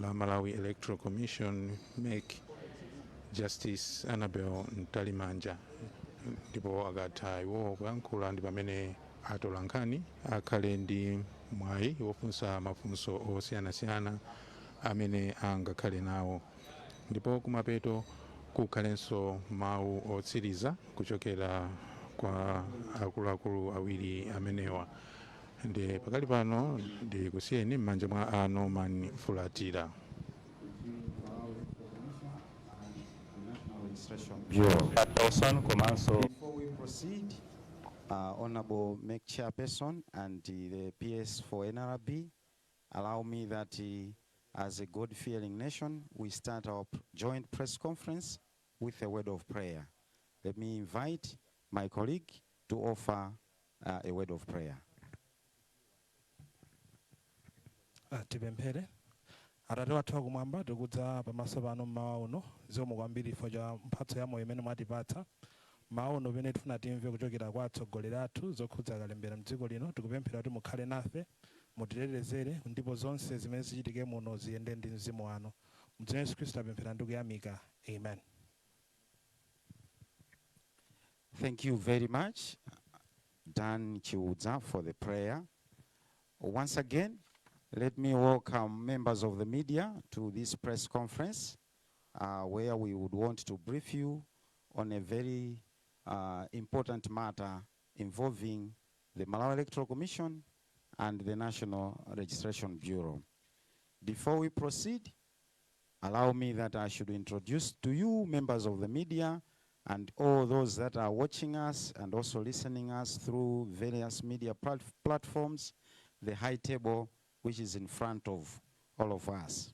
La Malawi Electoral Commission, MEC, Justice Annabel Mtalimanja. Ndipo akatha iwowo kuyankhula, ndi pamene atolankhani akhale ndi mwayi wofunsa mafunso osiyanasiyana amene angakhale nawo, ndipo kumapeto kukhalenso mawu otsiriza kuchokera kwa akuluakulu awiri amenewa. Ndi pakali pano ndikusiyeni m'manja mwa a Norman Fulatira. Bureau. Person komanso Before we proceed, Honorable MEC Chairperson and the PS for NRB, allow me that as a God-fearing nation, we start our joint press conference with a word of prayer. Let me invite my colleague to offer a word of prayer. Tipemphere. Atate wathu akumwamba, tikudza pamaso panu mmawa uno. Zikomo kwambiri chifukwa cha mphatso ya moyo imene mwatipatsa. Mmawa uno pamene tifuna timve kuchokera kwa atsogoleri athu zokhudza kalembera mdziko lino, tikupemphera kuti mukhale nafe, mutitetezere, ndipo zonse zimene zichitike muno ziyende ndi mzimu wanu. Mdzina Yesu Khristu apemphera ndi kuyamika, amen. Thank you very much, Dan Chiudza, for the prayer. Once again, let me welcome members of the media to this press conference, where we would want to brief you on a very important matter involving the Malawi Electoral Commission and the National Registration Bureau. Before we proceed, allow me that I should introduce to you members of the media and all those that are watching us and also listening us through various media platforms, the high table which is in front of all of us.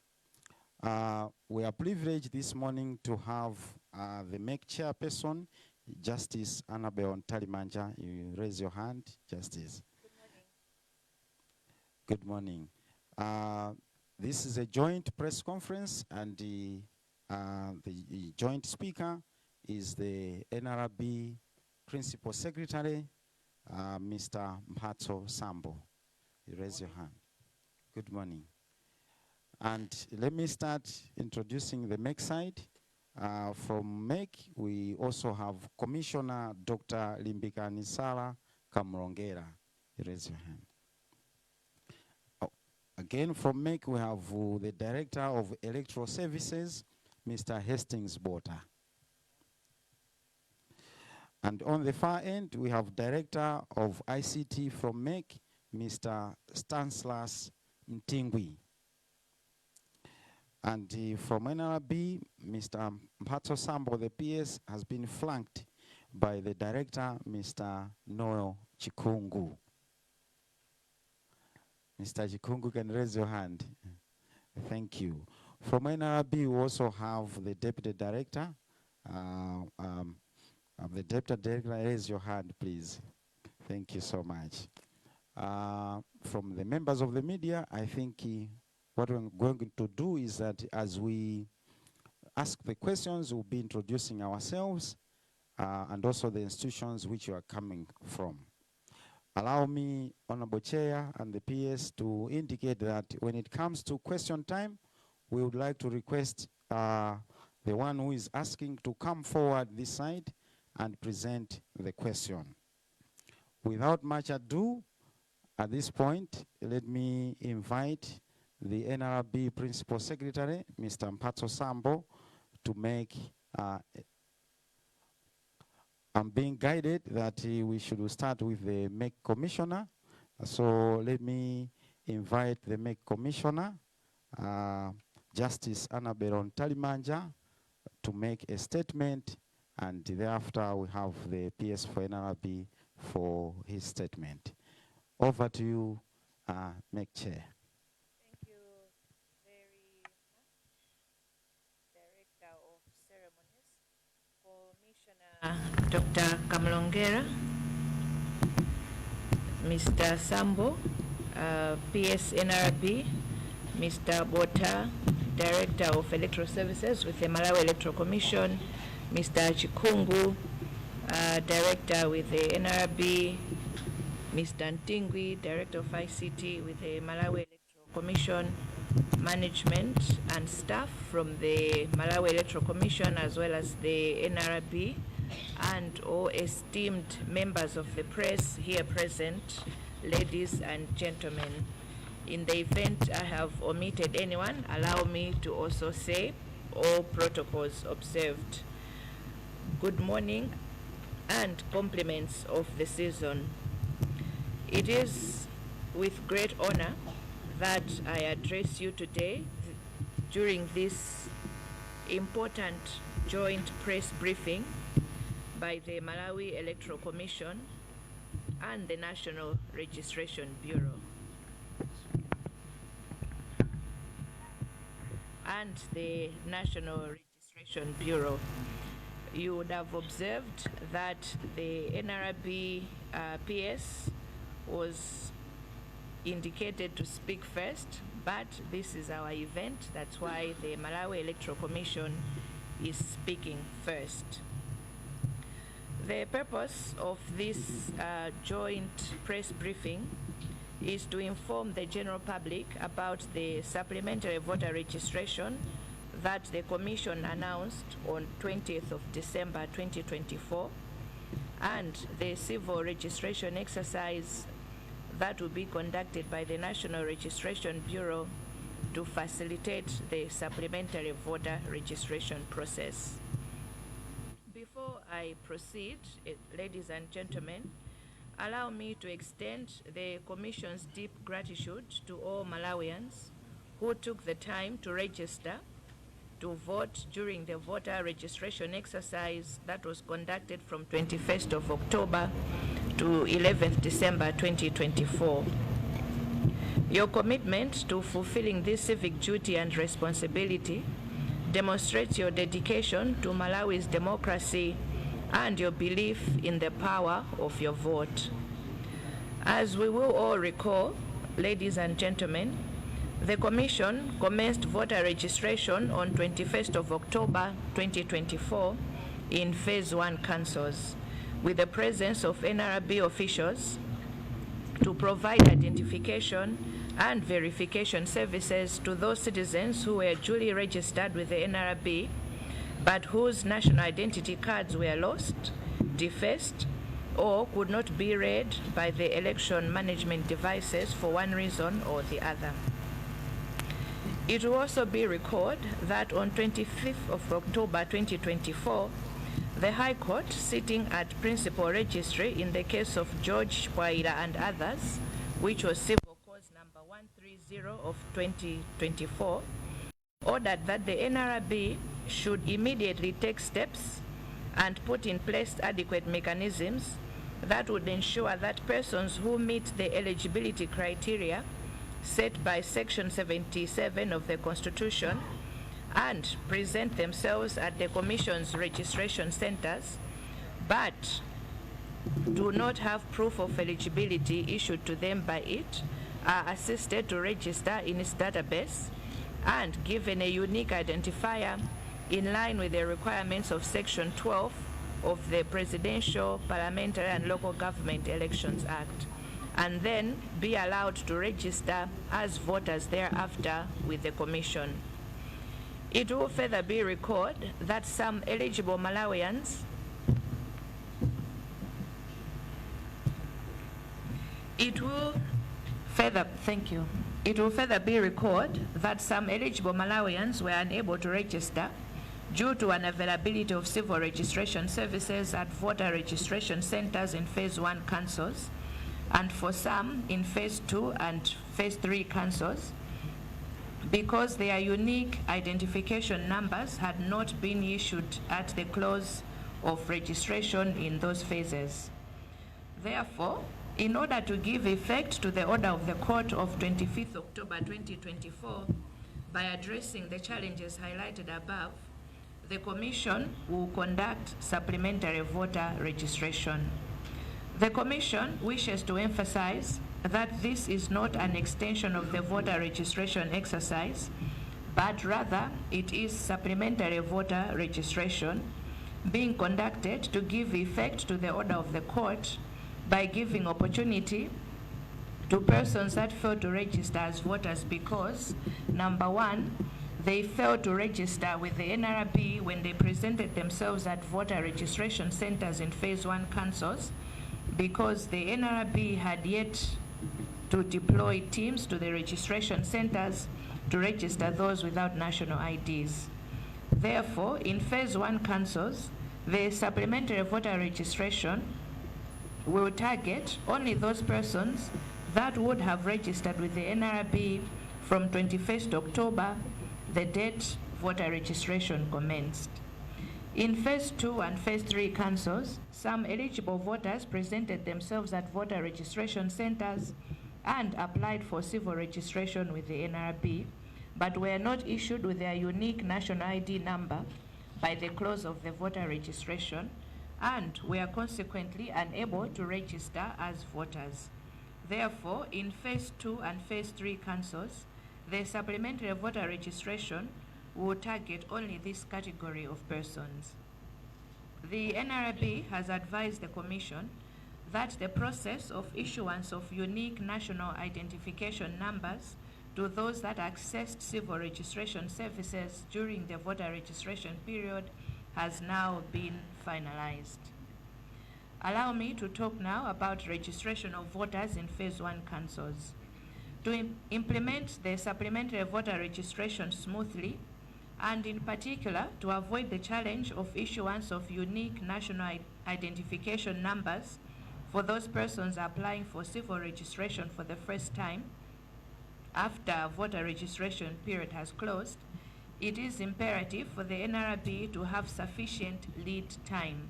We are privileged this morning to have the MEC chairperson, Justice Annabel Mtalimanja. You raise your hand, Justice. Good morning. This is a joint press conference, and the joint speaker is the NRB Principal Secretary, Mr. Mphatso Sambo. You raise your hand. Good morning. And let me start introducing the MEC side. From MEC, we also have Commissioner Dr. Limbikani Sala Kamlongera. You raise your hand. Oh, again, from MEC, we have the Director of Electoral Services, Mr. Hastings Bota. And on the far end, we have Director of ICT from MEC, Mr. Stanislas Mtingwi. And from NRB, Mr. Mphatso Sambo, the PS, has been flanked by the Director, Mr. Noel Chikungu. Mr. Chikungu, can raise your hand. Thank you. From NRB, we also have the Deputy Director. The Deputy Director, raise your hand, please. Thank you so much. From the members of the media, I think what we're going to do is that as we ask the questions, we'll be introducing ourselves and also the institutions which you are coming from. Allow me, Honorable Chair and the PS, to indicate that when it comes to question time, we would like to request the one who is asking to come forward this side and present the question. Without much ado, at this point, let me invite the NRB Principal Secretary, Mr. Mphatso Sambo, to make, I'm being guided that we should start with the MEC Commissioner. So let me invite the MEC Commissioner, Justice Annabel Mtalimanja, to make a statement, and thereafter we have the PS for NRB for his statement. Over to you, MEC Chair. Thank you very much, Director of Ceremonies, Commissioner Dr. Kamlongera, Mr. Sambo, PS NRB, Mr. Bota, Director of Electoral Services with the Malawi Electoral Commission, Mr. Chikungu, Director with the NRB, Mr. Ntingwi, Director of ICT with the Malawi Electoral Commission, management and staff from the Malawi Electoral Commission as well as the NRB, and all esteemed members of the press here present, ladies and gentlemen. In the event I have omitted anyone, allow me to also say all protocols observed. Good morning and compliments of the season. It is with great honor that I address you today during this important joint press briefing by the Malawi Electoral Commission and the National Registration Bureau. And the National Registration Bureau. You would have observed that the NRB PS was indicated to speak first, but this is our event. That's why the Malawi Electoral Commission is speaking first. The purpose of this joint press briefing is to inform the general public about the supplementary voter registration that the Commission announced on 20th of December 2024 and the civil registration exercise that will be conducted by the National Registration Bureau to facilitate the supplementary voter registration process. Before I proceed, ladies and gentlemen, allow me to extend the Commission's deep gratitude to all Malawians who took the time to register to vote during the voter registration exercise that was conducted from 21st of October to 11th December 2024. Your commitment to fulfilling this civic duty and responsibility demonstrates your dedication to Malawi's democracy and your belief in the power of your vote. As we will all recall, ladies and gentlemen, the Commission commenced voter registration on 21st of October 2024 in Phase 1 councils with the presence of NRB officials to provide identification and verification services to those citizens who were duly registered with the NRB but whose national identity cards were lost, defaced, or could not be read by the election management devices for one reason or the other. It will also be recalled that on 25th of October 2024, the High Court, sitting at Principal Registry in the case of George Bwaila and others, which was Civil Cause number 130 of 2024, ordered that the NRB should immediately take steps and put in place adequate mechanisms that would ensure that persons who meet the eligibility criteria set by Section 77 of the Constitution and present themselves at the Commission's registration centers, but do not have proof of eligibility issued to them by it, are assisted to register in its database and given a unique identifier in line with the requirements of Section 12 of the Presidential, Parliamentary and Local Government Elections Act, and then be allowed to register as voters thereafter with the Commission. It will further be recalled that some eligible Malawians It will further, thank you. It will further be recalled that some eligible Malawians were unable to register due to unavailability of civil registration services at voter registration centers in Phase 1 councils, and for some in Phase 2 and Phase 3 councils, because their unique identification numbers had not been issued at the close of registration in those phases. Therefore, in order to give effect to the order of the Court of 25th October 2024, by addressing the challenges highlighted above, the Commission will conduct supplementary voter registration. The Commission wishes to emphasize that this is not an extension of the voter registration exercise, but rather it is supplementary voter registration being conducted to give effect to the order of the Court by giving opportunity to persons that failed to register as voters because, number one, they failed to register with the NRB when they presented themselves at voter registration centers in Phase 1 councils because the NRB had yet to deploy teams to the registration centers to register those without national IDs. Therefore, in Phase 1 councils, the supplementary voter registration will target only those persons that would have registered with the NRB from 21st October, the date voter registration commenced. In Phase 2 and Phase 3 councils, some eligible voters presented themselves at voter registration centers and applied for civil registration with the NRB, but were not issued with their unique national ID number by the close of the voter registration and were consequently unable to register as voters. Therefore, in Phase 2 and Phase 3 councils, the supplementary voter registration will target only this category of persons. The NRB has advised the Commission that the process of issuance of unique national identification numbers to those that accessed civil registration services during the voter registration period has now been finalized. Allow me to talk now about registration of voters in Phase 1 councils. To implement the supplementary voter registration smoothly, and in particular to avoid the challenge of issuance of unique national identification numbers for those persons applying for civil registration for the first time after voter registration period has closed, it is imperative for the NRB to have sufficient lead time.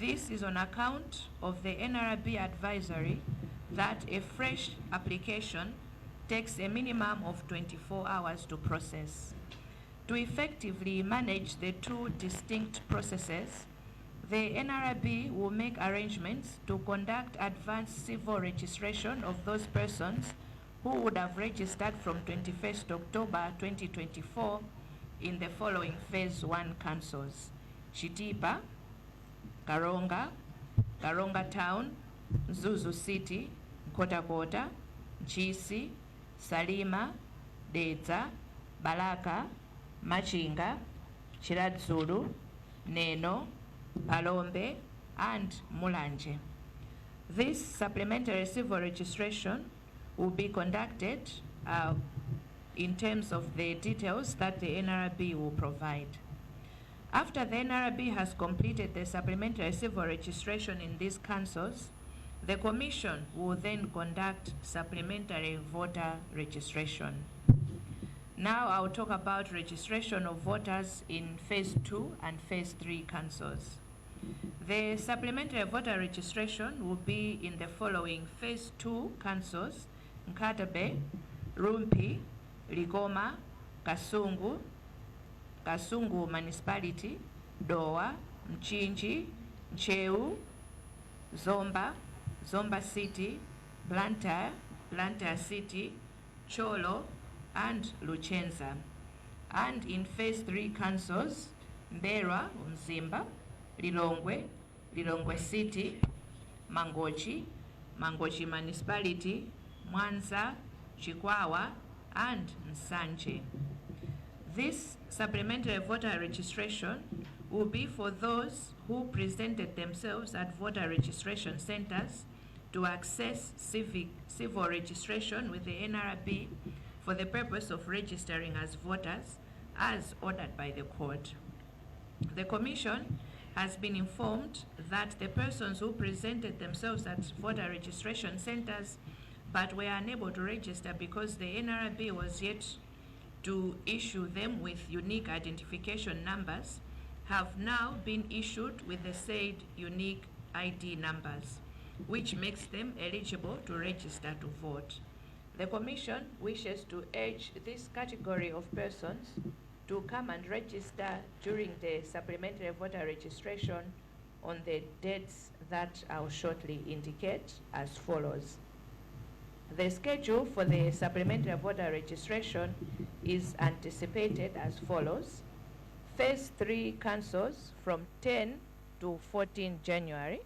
This is on account of the NRB advisory that a fresh application takes a minimum of 24 hours to process. To effectively manage the two distinct processes, the NRB will make arrangements to conduct advanced civil registration of those persons who would have registered from 21st October 2024 in the following Phase 1 councils: Chitipa, Karonga, Karonga Town, Mzuzu City, Nkhotakota, Ntchisi, Salima, Dedza, Balaka, Machinga, Chiradzulu, Neno, Phalombe, and Mulanje. This supplementary civil registration will be conducted in terms of the details that the NRB will provide. After the NRB has completed the supplementary civil registration in these councils, the Commission will then conduct supplementary voter registration. Now I'll talk about registration of voters in Phase 2 and Phase 3 councils. The supplementary voter registration will be in the following Phase 2 councils: Nkhata Bay, Rumphi, Likoma, Kasungu, Kasungu Municipality, Dowa, Mchinji, Ntcheu, Zomba, Zomba City, Blantyre, Blantyre City, Thyolo, and Luchenza. And in Phase 3 councils, M'mbelwa, Mzimba, Lilongwe, Lilongwe City, Mangochi, Mangochi Municipality, Mwanza, Chikwawa, and Nsanje. This supplementary voter registration will be for those who presented themselves at voter registration centers to access civil registration with the NRB for the purpose of registering as voters as ordered by the court. The Commission has been informed that the persons who presented themselves at voter registration centers but were unable to register because the NRB was yet to issue them with unique identification numbers have now been issued with the said unique ID numbers, which makes them eligible to register to vote. The Commission wishes to urge this category of persons to come and register during the supplementary voter registration on the dates that I'll shortly indicate as follows. The schedule for the supplementary voter registration is anticipated as follows. Phase 3 councils from 10 to 14 January.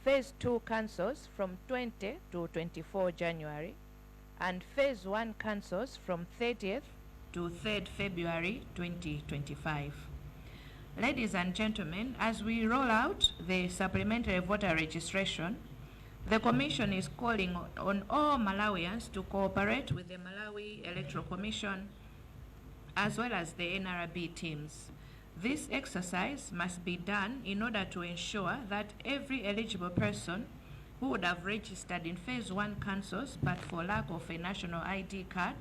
Phase 2 councils from 20 to 24 January, and Phase 1 councils from 30th to 3rd February 2025. Ladies and gentlemen, as we roll out the supplementary voter registration, the Commission is calling on all Malawians to cooperate with the Malawi Electoral Commission as well as the NRB teams. This exercise must be done in order to ensure that every eligible person who would have registered in Phase 1 councils but for lack of a national ID card,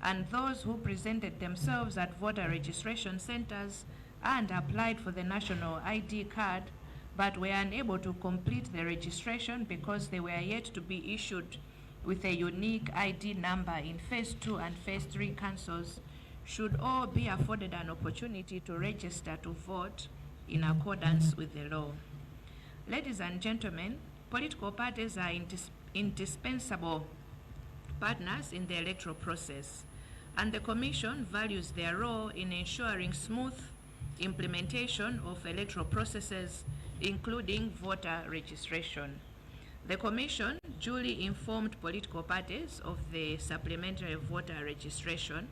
and those who presented themselves at voter registration centers and applied for the national ID card but were unable to complete the registration because they were yet to be issued with a unique ID number in Phase 2 and Phase 3 councils, should all be afforded an opportunity to register to vote in accordance with the law. Ladies and gentlemen, political parties are indispensable partners in the electoral process, and the Commission values their role in ensuring smooth implementation of electoral processes, including voter registration. The Commission duly informed political parties of the supplementary voter registration.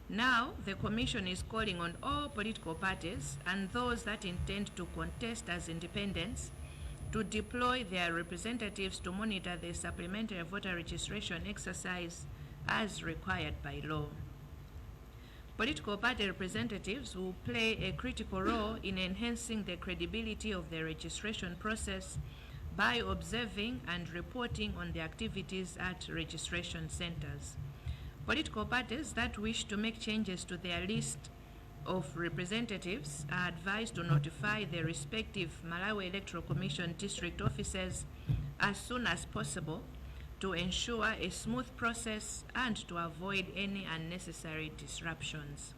Now, the Commission is calling on all political parties and those that intend to contest as independents to deploy their representatives to monitor the supplementary voter registration exercise as required by law. Political party representatives will play a critical role in enhancing the credibility of the registration process by observing and reporting on the activities at registration centers. Political parties that wish to make changes to their list of representatives are advised to notify their respective Malawi Electoral Commission district offices as soon as possible to ensure a smooth process and to avoid any unnecessary disruptions.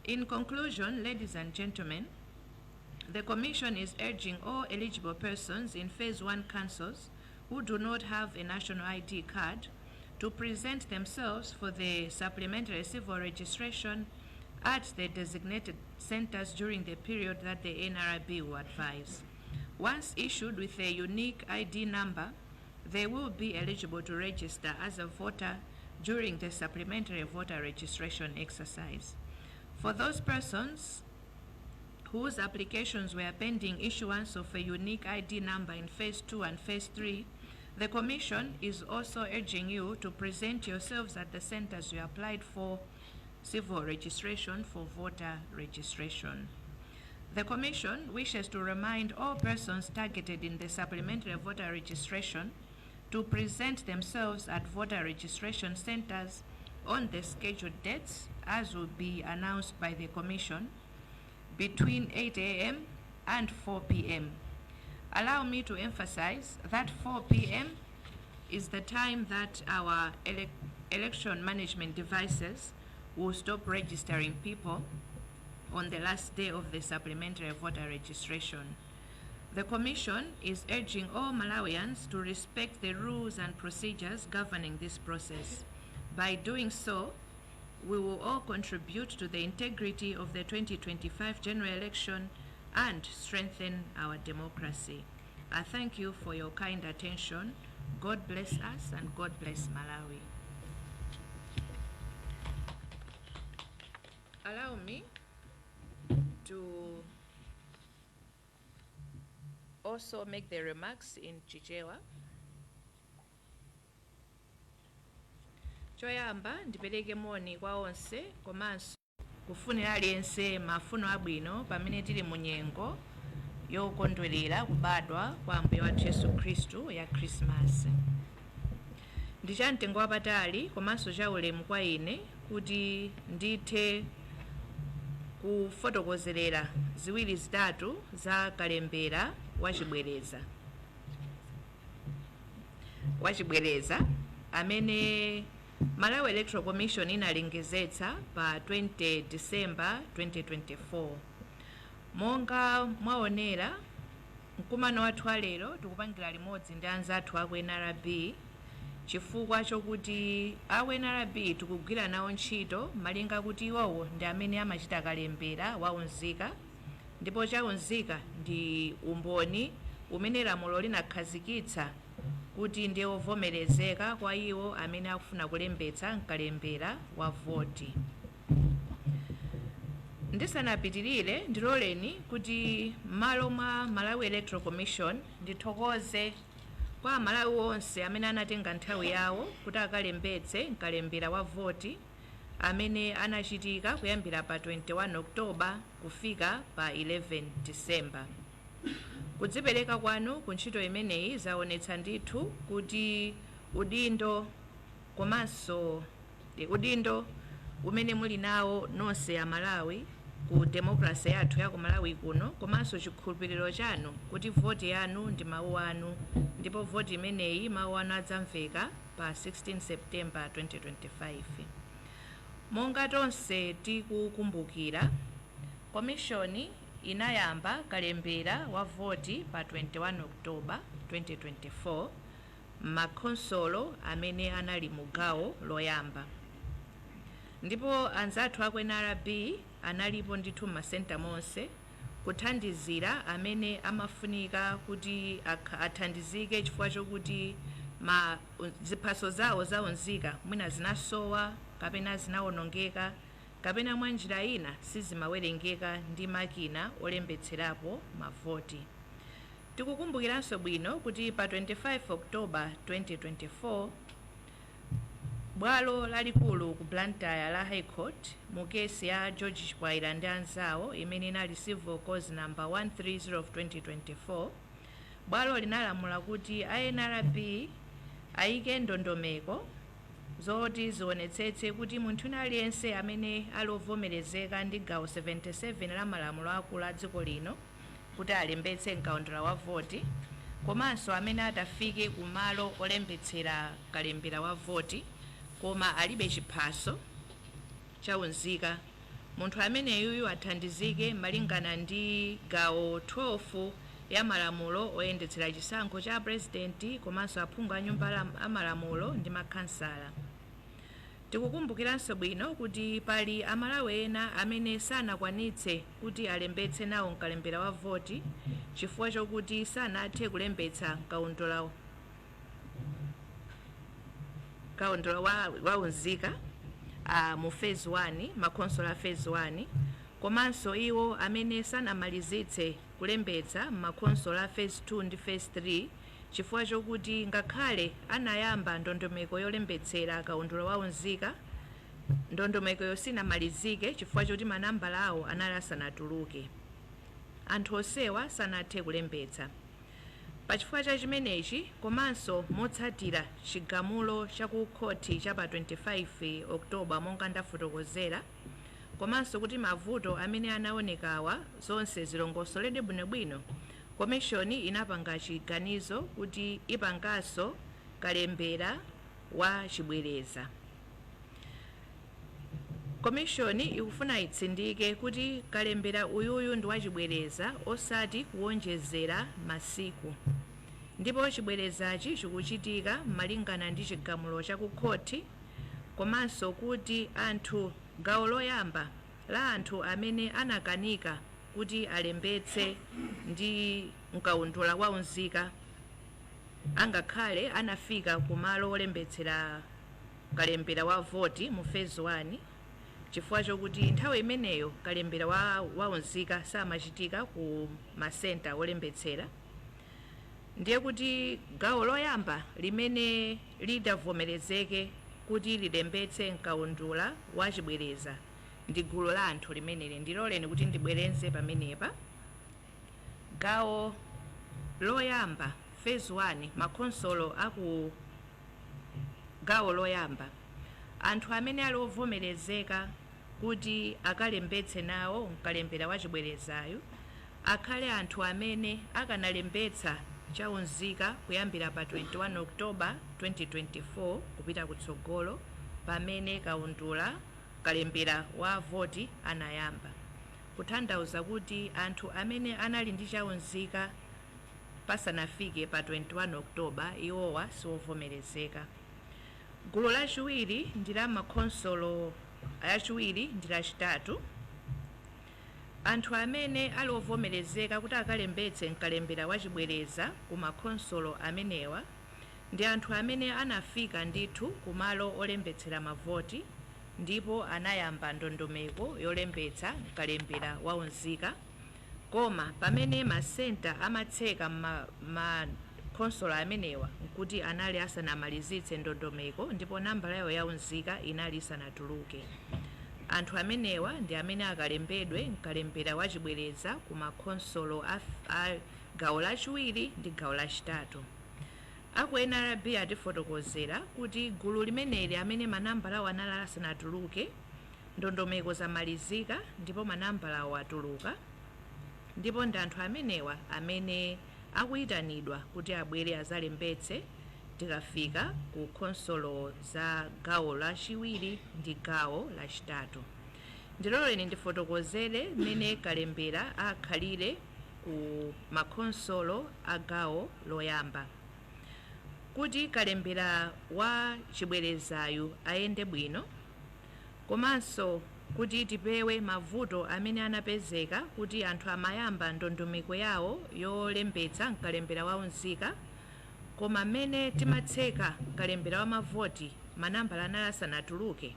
In conclusion, ladies and gentlemen, the Commission is urging all eligible persons in Phase 1 councils who do not have a national ID card to present themselves for the supplementary civil registration at the designated centers during the period that the NRB will advise. Once issued with a unique ID number, they will be eligible to register as a voter during the supplementary voter registration exercise. For those persons whose applications were pending issuance of a unique ID number in Phase 2 and Phase 3, the Commission is also urging you to present yourselves at the centers you applied for civil registration for voter registration. The Commission wishes to remind all persons targeted in the supplementary voter registration to present themselves at voter registration centers on the scheduled dates as will be announced by the Commission between 8 a.m. and 4 p.m. Allow me to emphasize that 4 p.m. is the time that our election management devices will stop registering people on the last day of the supplementary voter registration. The Commission is urging all Malawians to respect the rules and procedures governing this process. By doing so, we will all contribute to the integrity of the 2025 general election and strengthen our democracy. I thank you for your kind attention. God bless us and God bless Malawi. Allow me to also make the remarks in Chichewa. Choyamba, ndipereke moni kwa onse komanso kufunira aliyense mafuno abwino pamene tili mu nyengo yokondwerera kubadwa kwa Ambuye wathu Yesu Khristu ya Khrisimasi. Ndi cha mtengo wapatali komanso cha ulemu kwa ine kuti ndithe kufotokozerera ziwiri zitatu za kalembera wachibwereza amene Malawi Electoral Commission inalengezetsa pa 20 December 2024. Monga mwaonera, mkumano wathu walero tikupangira limodzi ndi anzathu aku NRB chifukwa chokuti aku NRB tikugwira nawo ntchito malinga kuti iwowo ndi amene amachita kalembera waunzika, ndipo chaunzika ndi umboni. Umene lamulo linakhazikitsa kuti ndiye wovomerezeka kwa iwo amene akufuna kulembetsa mkalembera wa voti. Ndisanapitirire, ndiloleni kuti m'malo mwa Malawi Electoral Commission ndithokoze kwa Amalawi onse amene anatenga nthawi yawo kuti akalembetse mkalembera wa voti amene anachitika kuyambira pa 21 October kufika pa 11 December. Kudzipereka kwanu ku ntchito imeneyi zaonetsa ndithu kuti udindo komanso udindo umene muli nawo nonse Amalawi ku demokrasi yathu ya ku Malawi kuno, komanso chikhulupiriro chanu kuti voti yanu ndi mawu anu, ndipo voti imeneyi mawu anu adzamveka pa 16 September 2025. Monga tonse tikukumbukira, komishoni inayamba kalembera wa voti pa 21 October 2024 m'makhonsolo amene anali mu gawo loyamba, ndipo anzathu aku NRB analipo ndithu m'masenta monse kuthandizira amene amafunika kuti athandizike chifukwa chokuti ma ziphaso zawo zaunzika mwina zinasowa kapena zinawonongeka kapena mwa njira ina sizimawerengeka ndi makina olembetserapo mavoti. Tikukumbukiranso bwino kuti pa 25 October 2024, bwalo lalikulu ku Blantyre la High Court, mu kesi ya George Chikwaira ndi anzawo imene inali Civil Cause Number 130 of 2024, bwalo linalamula kuti a NRB ayike ndondomeko zoti zionetsetse kuti munthu wina aliyense amene ali ovomerezeka ndi gawo 77 la malamulo akulu a dziko lino kuti alembetse mkaundula wa voti, komanso amene atafike kumalo olembetsera kalembera wa voti koma alibe chiphaso chaunzika, munthu ameneyuyu athandizike malingana ndi gawo 12 ya malamulo oyendetsera chisankho cha purezidenti komanso aphungu a nyumba amalamulo ndi makhansala. Tikukumbukiranso bwino kuti pali Amalawi ena amene sanakwanitse kuti alembetse nawo mkalembera wa voti chifukwa chokuti sanathe kulembetsa kaundula wa unzika mu phase 1, makhonsolo a phase 1, komanso iwo amene sanamalizitse kulembetsa makhonsolo a phase 2 ndi phase 3 chifukwa chokuti ngakhale anayamba ndondomeko yolembetsera kaundula wa unzika, ndondomekoyo sinamalizike chifukwa choti manambala awo anali asanatuluke. Anthu onsewa sanathe kulembetsa. Pachifukwa cha chimenechi, komanso motsatira chigamulo cha ku khoti cha pa 25 October monga ndafotokozera, komanso kuti mavuto amene anaonekawa zonse zilongosoledwe bwinobwino, komishoni inapanga chiganizo kuti ipanganso kalembera wa chibwereza. Komishoni ikufuna itsindike kuti kalembera uyuyu ndi wachibwereza, osati kuwonjezera masiku, ndipo chibwerezachi chikuchitika malingana ndi chigamulo cha ku khoti, komanso kuti anthu gawo loyamba la anthu amene anakanika kuti alembetse ndi mkaundula wa unzika angakhale anafika kumalo olembetsera kalembera wa voti mu phase 1, chifukwa chokuti nthawi imeneyo kalembera wa unzika samachitika ku masenta olembetsera, ndiye kuti gawo loyamba limene lidavomerezeke kuti lilembetse mkaundula wa chibwereza ndi gulu la anthu limeneli. Ndiloleni kuti ndibwereze pamenepa. Gawo loyamba, phase 1, makhonsolo aku gawo loyamba, anthu amene ali ovomerezeka kuti akalembetse nawo mkalembera wa chibwerezayo akhale anthu amene akanalembetsa chaunzika kuyambira pa 21 October 2024 kupita kutsogolo, pamene kaundula kalembera wa voti anayamba, kutanthauza kuti anthu amene anali ndi chaunzika pasanafike pa 21 October, iwowa siwovomerezeka. Gulu lachiwiri ndi la makhonsolo achiwiri ndi lachitatu. Anthu amene ali ovomerezeka kuti akalembetse mkalembera wachibwereza ku makhonsolo amenewa ndi anthu amene anafika ndithu kumalo olembetsera mavoti ndipo anayamba ndondomeko yolembetsa mkalembera waunzika, koma pamene masenta amatseka makhonsolo amenewa nkuti anali asanamalizitse ndondomeko ndipo nambala yawo yaunzika inali isanatuluke. Anthu amenewa ndi amene akalembedwe mkalembera wachibwereza ku makhonsolo a gawo lachiwiri ndi gawo lachitatu. Aku NRB atifotokozera kuti gulu limeneli amene manambalawo anali asanatuluke, ndondomeko zamalizika ndipo manambalawo atuluka, ndipo ndi anthu amenewa amene akuyitanidwa kuti abwere azalembetse tikafika ku khonsolo za gawo lachiwiri ndi gawo lachitatu. Ndiloleni ndifotokozere mmene kalembera akhalire ku makhonsolo a gawo loyamba. Kuti kalembera wa chibwerezayu ayende bwino komanso kuti tipewe mavuto amene anapezeka kuti anthu amayamba ndondomeko yawo yolembetsa mkalembera waunzika, koma mmene timatseka kalembera wa mavoti manambala anali asanatuluke,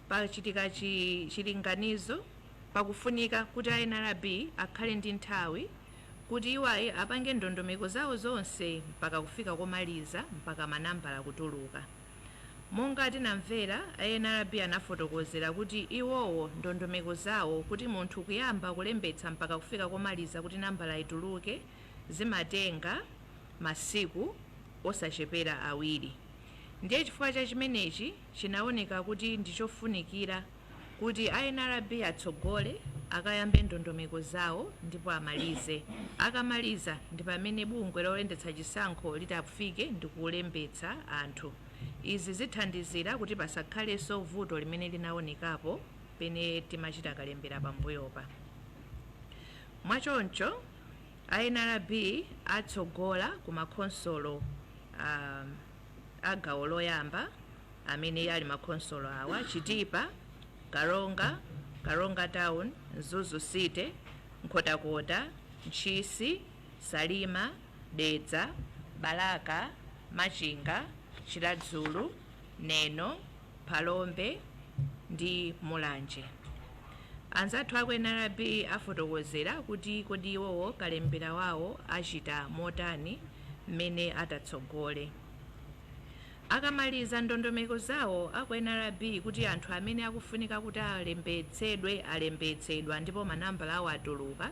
pachitika chilinganizo pakufunika kuti a NRB akhale ndi nthawi kuti iwayi apange ndondomeko zawo zonse mpaka kufika komaliza, mpaka manambala kutuluka. Monga tinamvera, a NRB anafotokozera kuti iwowo ndondomeko zawo kuti munthu kuyamba kulembetsa mpaka kufika komaliza kuti nambala ituluke zimatenga masiku osachepera 2. Ndiye chifukwa cha chimenechi chinaoneka kuti ndichofunikira kuti a NRB atsogole, akayambe ndondomeko zawo ndipo amalize. Akamaliza ndi pamene bungwe loyendetsa chisankho litafike ndi kulembetsa anthu. Izi zithandizira kuti pasakhalenso vuto limene linaonekapo pene timachita kalembera pambuyopa. Mwachoncho a NRB atsogola ku makhonsolo a gawo loyamba amene ali makhonsolo awa: Chitipa, Karonga, Karonga Town, Mzuzu City, Nkhotakota, Ntchisi, Salima, Dedza, Balaka, Machinga, Chiradzulu, Neno, Phalombe ndi Mulanje. Anzathu aku NRB afotokozera kuti kodi iwowo kalembera wawo achita motani mmene atatsogole. Akamaliza ndondomeko zawo aku NRB kuti anthu amene akufunika kuti alembetsedwe alembetsedwa ndipo manambala awo atuluka,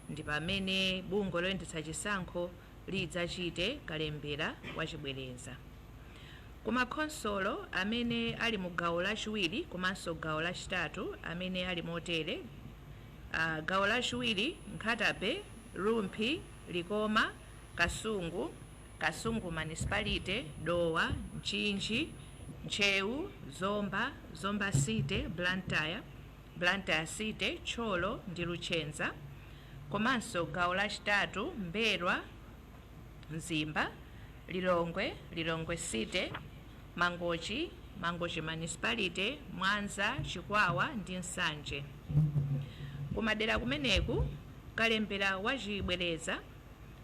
ndi pamene bungwe loyendetsa chisankho lidzachite kalembera wachibwereza. Kumakhonsolo amene ali mu gawo lachiwiri komanso gawo lachitatu amene ali motere: gawo lachiwiri, Nkhata Bay, Rumphi, Likoma, Kasungu, Kasungu Municipality, Dowa, Mchinji, Ntcheu, Zomba, Zomba City, Blantyre, Blantyre City, Thyolo ndi Luchenza, komanso gawo lachitatu, M'mbelwa, Mzimba, Lilongwe, Lilongwe City, Mangochi, Mangochi Municipality, Mwanza, Chikwawa ndi Nsanje. Kumadera kumeneku kalembera wachibwereza,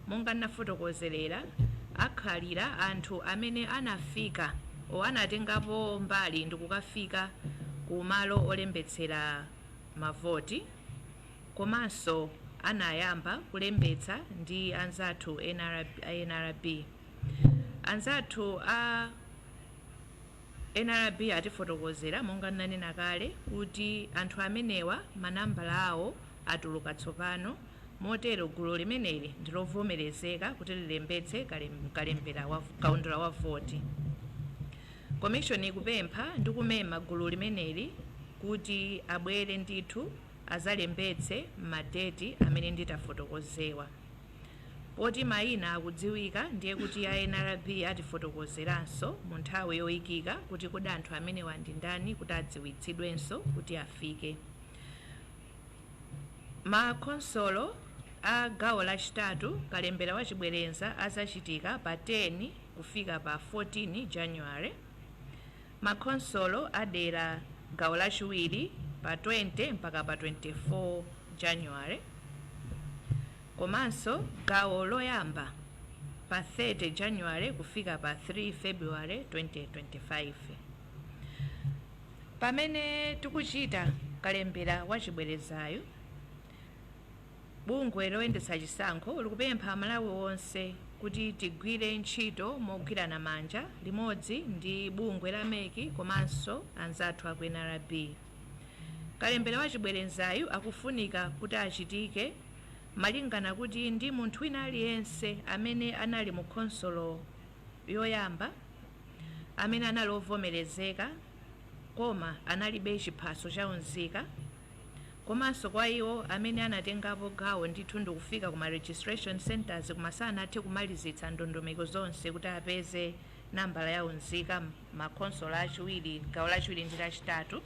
monga nafotokozerera, akhalira anthu amene anafika o anatengapo mbali ndi kukafika ku malo olembetsera mavoti komanso anayamba kulembetsa ndi anzathu NRB, NRB. Anzathu a NRB atifotokozera, monga nanena kale, kuti anthu amenewa manambala awo atuluka tsopano, motero gulu limeneli ndilovomerezeka kuti lilembetse kalembera wa kaundula wa voti. Komishoni ikupempha ndi kumema gulu limeneli kuti abwere ndithu azalembetse madeti amene nditafotokozewa. Poti mayina akudziwika, ndiye kuti a NRB atifotokozeranso mu nthawi yoyikika kuti kodi anthu amenewa ndi ndani kuti adziwitsidwenso kuti afike. Makhonsolo a gawo lachitatu kalembera wachibwereza azachitika pa 10 kufika pa 14 January, makhonsolo adera gawo lachiwiri pa pa 20 mpaka pa 24 January, komanso gawo loyamba pa 30 January kufika pa 3 February 2025. Pamene tikuchita kalembera wachibwerezayo, bungwe loyendetsa chisankho likupempha Amalawi onse kuti tigwire ntchito mogwirana manja limodzi ndi bungwe la MEC komanso anzathu aku NRB. Kalembera wachibwerezayo akufunika kuti achitike malingana kuti ndi munthu wina aliyense amene anali mu khonsolo yoyamba, amene anali ovomerezeka koma analibe chiphaso cha unzika, komanso kwa iwo amene anatengapo gawo ndithu ndikufika kuma registration centers koma sanathe kumalizitsa ndondomeko zonse kuti apeze nambala ya unzika makhonsolo achiwiri, gawo lachiwiri ndi lachitatu.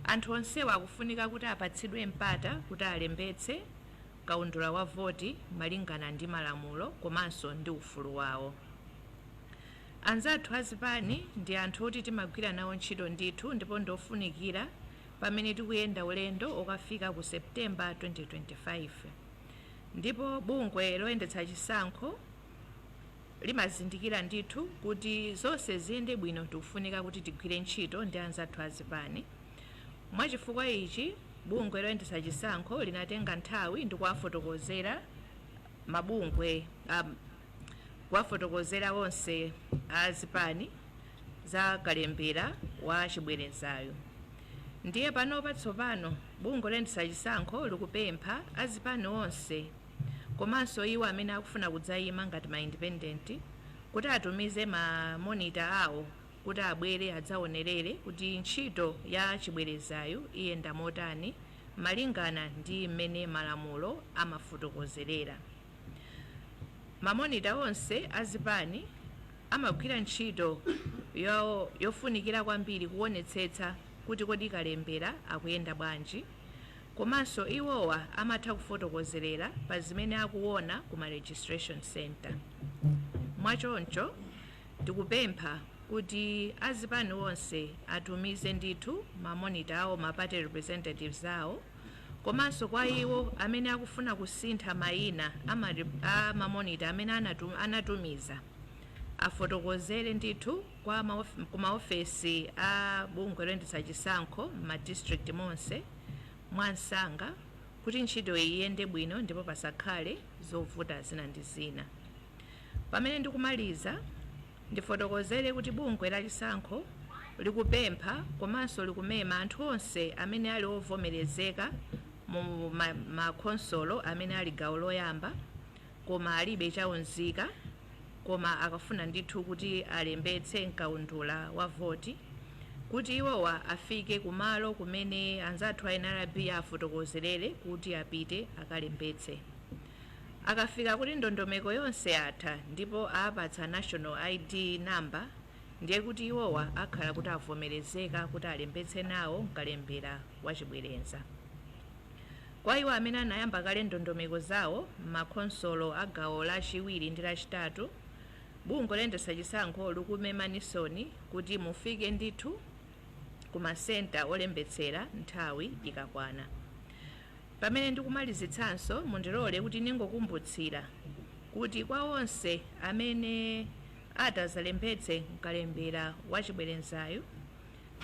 Anthu onsewa akufunika kuti apatsidwe mpata kuti alembetse kaundula wa voti malingana ndi malamulo komanso ndi ufulu wawo. Anzathu azipani ndi anthu oti timagwira nawo ntchito ndithu, ndipo ndofunikira pamene tikuyenda ulendo okafika ku September 2025. Ndipo bungwe loyendetsa chisankho limazindikira ndithu kuti zonse ziyende bwino tikufunika kuti tigwire ntchito ndi anzathu azipani. Mwachifukwa ichi, bungwe loyendetsa chisankho linatenga nthawi ndi kuwafotokozera mabungwe, kuwafotokozera onse azipani za kalembera wa chibwerezayo. Ndiye panopa tsopano bungwe loyendetsa chisankho likupempha azipani onse komanso iwo amene akufuna kudzayima ngati ma independent kuti atumize ma monitor awo kuti abwere adzaonerere kuti ntchito ya chibwerezayo iyenda motani malingana ndi mmene malamulo amafotokozerera. Ma monitor onse azipani amagwira ntchito yofunikira kwambiri kuonetsetsa kuti kodi kalembera akuyenda bwanji, komanso iwowa amatha kufotokozerera pa zimene akuona kuma registration center. Mwachoncho tikupempha kuti azipani onse atumize ndithu ma monitor awo, ma party representatives awo, komanso kwa iwo amene akufuna kusintha mayina a ma monitor amene anatumiza, afotokozere ndithu ku maofesi a bungwe loyendetsa chisankho ma district monse mwansanga kuti ntchito iyi iyende bwino ndipo pasakhale zovuta zina ndi zina. Pamene ndikumaliza, ndifotokozere kuti bungwe la chisankho likupempha komanso likumema anthu onse amene ali ovomerezeka mu makhonsolo amene ali gawo loyamba koma alibe chaunzika, koma akafuna ndithu kuti alembetse mkaundula wa voti, kuti iwowa afike kumalo kumene anzathu a NRB afotokozerere kuti apite akalembetse. Akafika kuti ndondomeko yonse yatha ndipo apatsa national ID number, ndiye kuti iwowa akhala kuti avomerezeka kuti alembetse nawo mkalembera wachibwereza. Kwa iwo amene anayamba kale ndondomeko zawo m'makhonsolo a gawo lachiwiri ndi lachitatu, bungwe loyendetsa chisankho likumemanisoni kuti mufike ndithu ku masenta olembetsera nthawi ikakwana. Pamene ndikumalizitsanso, mundilole kuti ningokumbutsira kuti kwa onse amene atazalembetse mkalembera wachibwerezayo,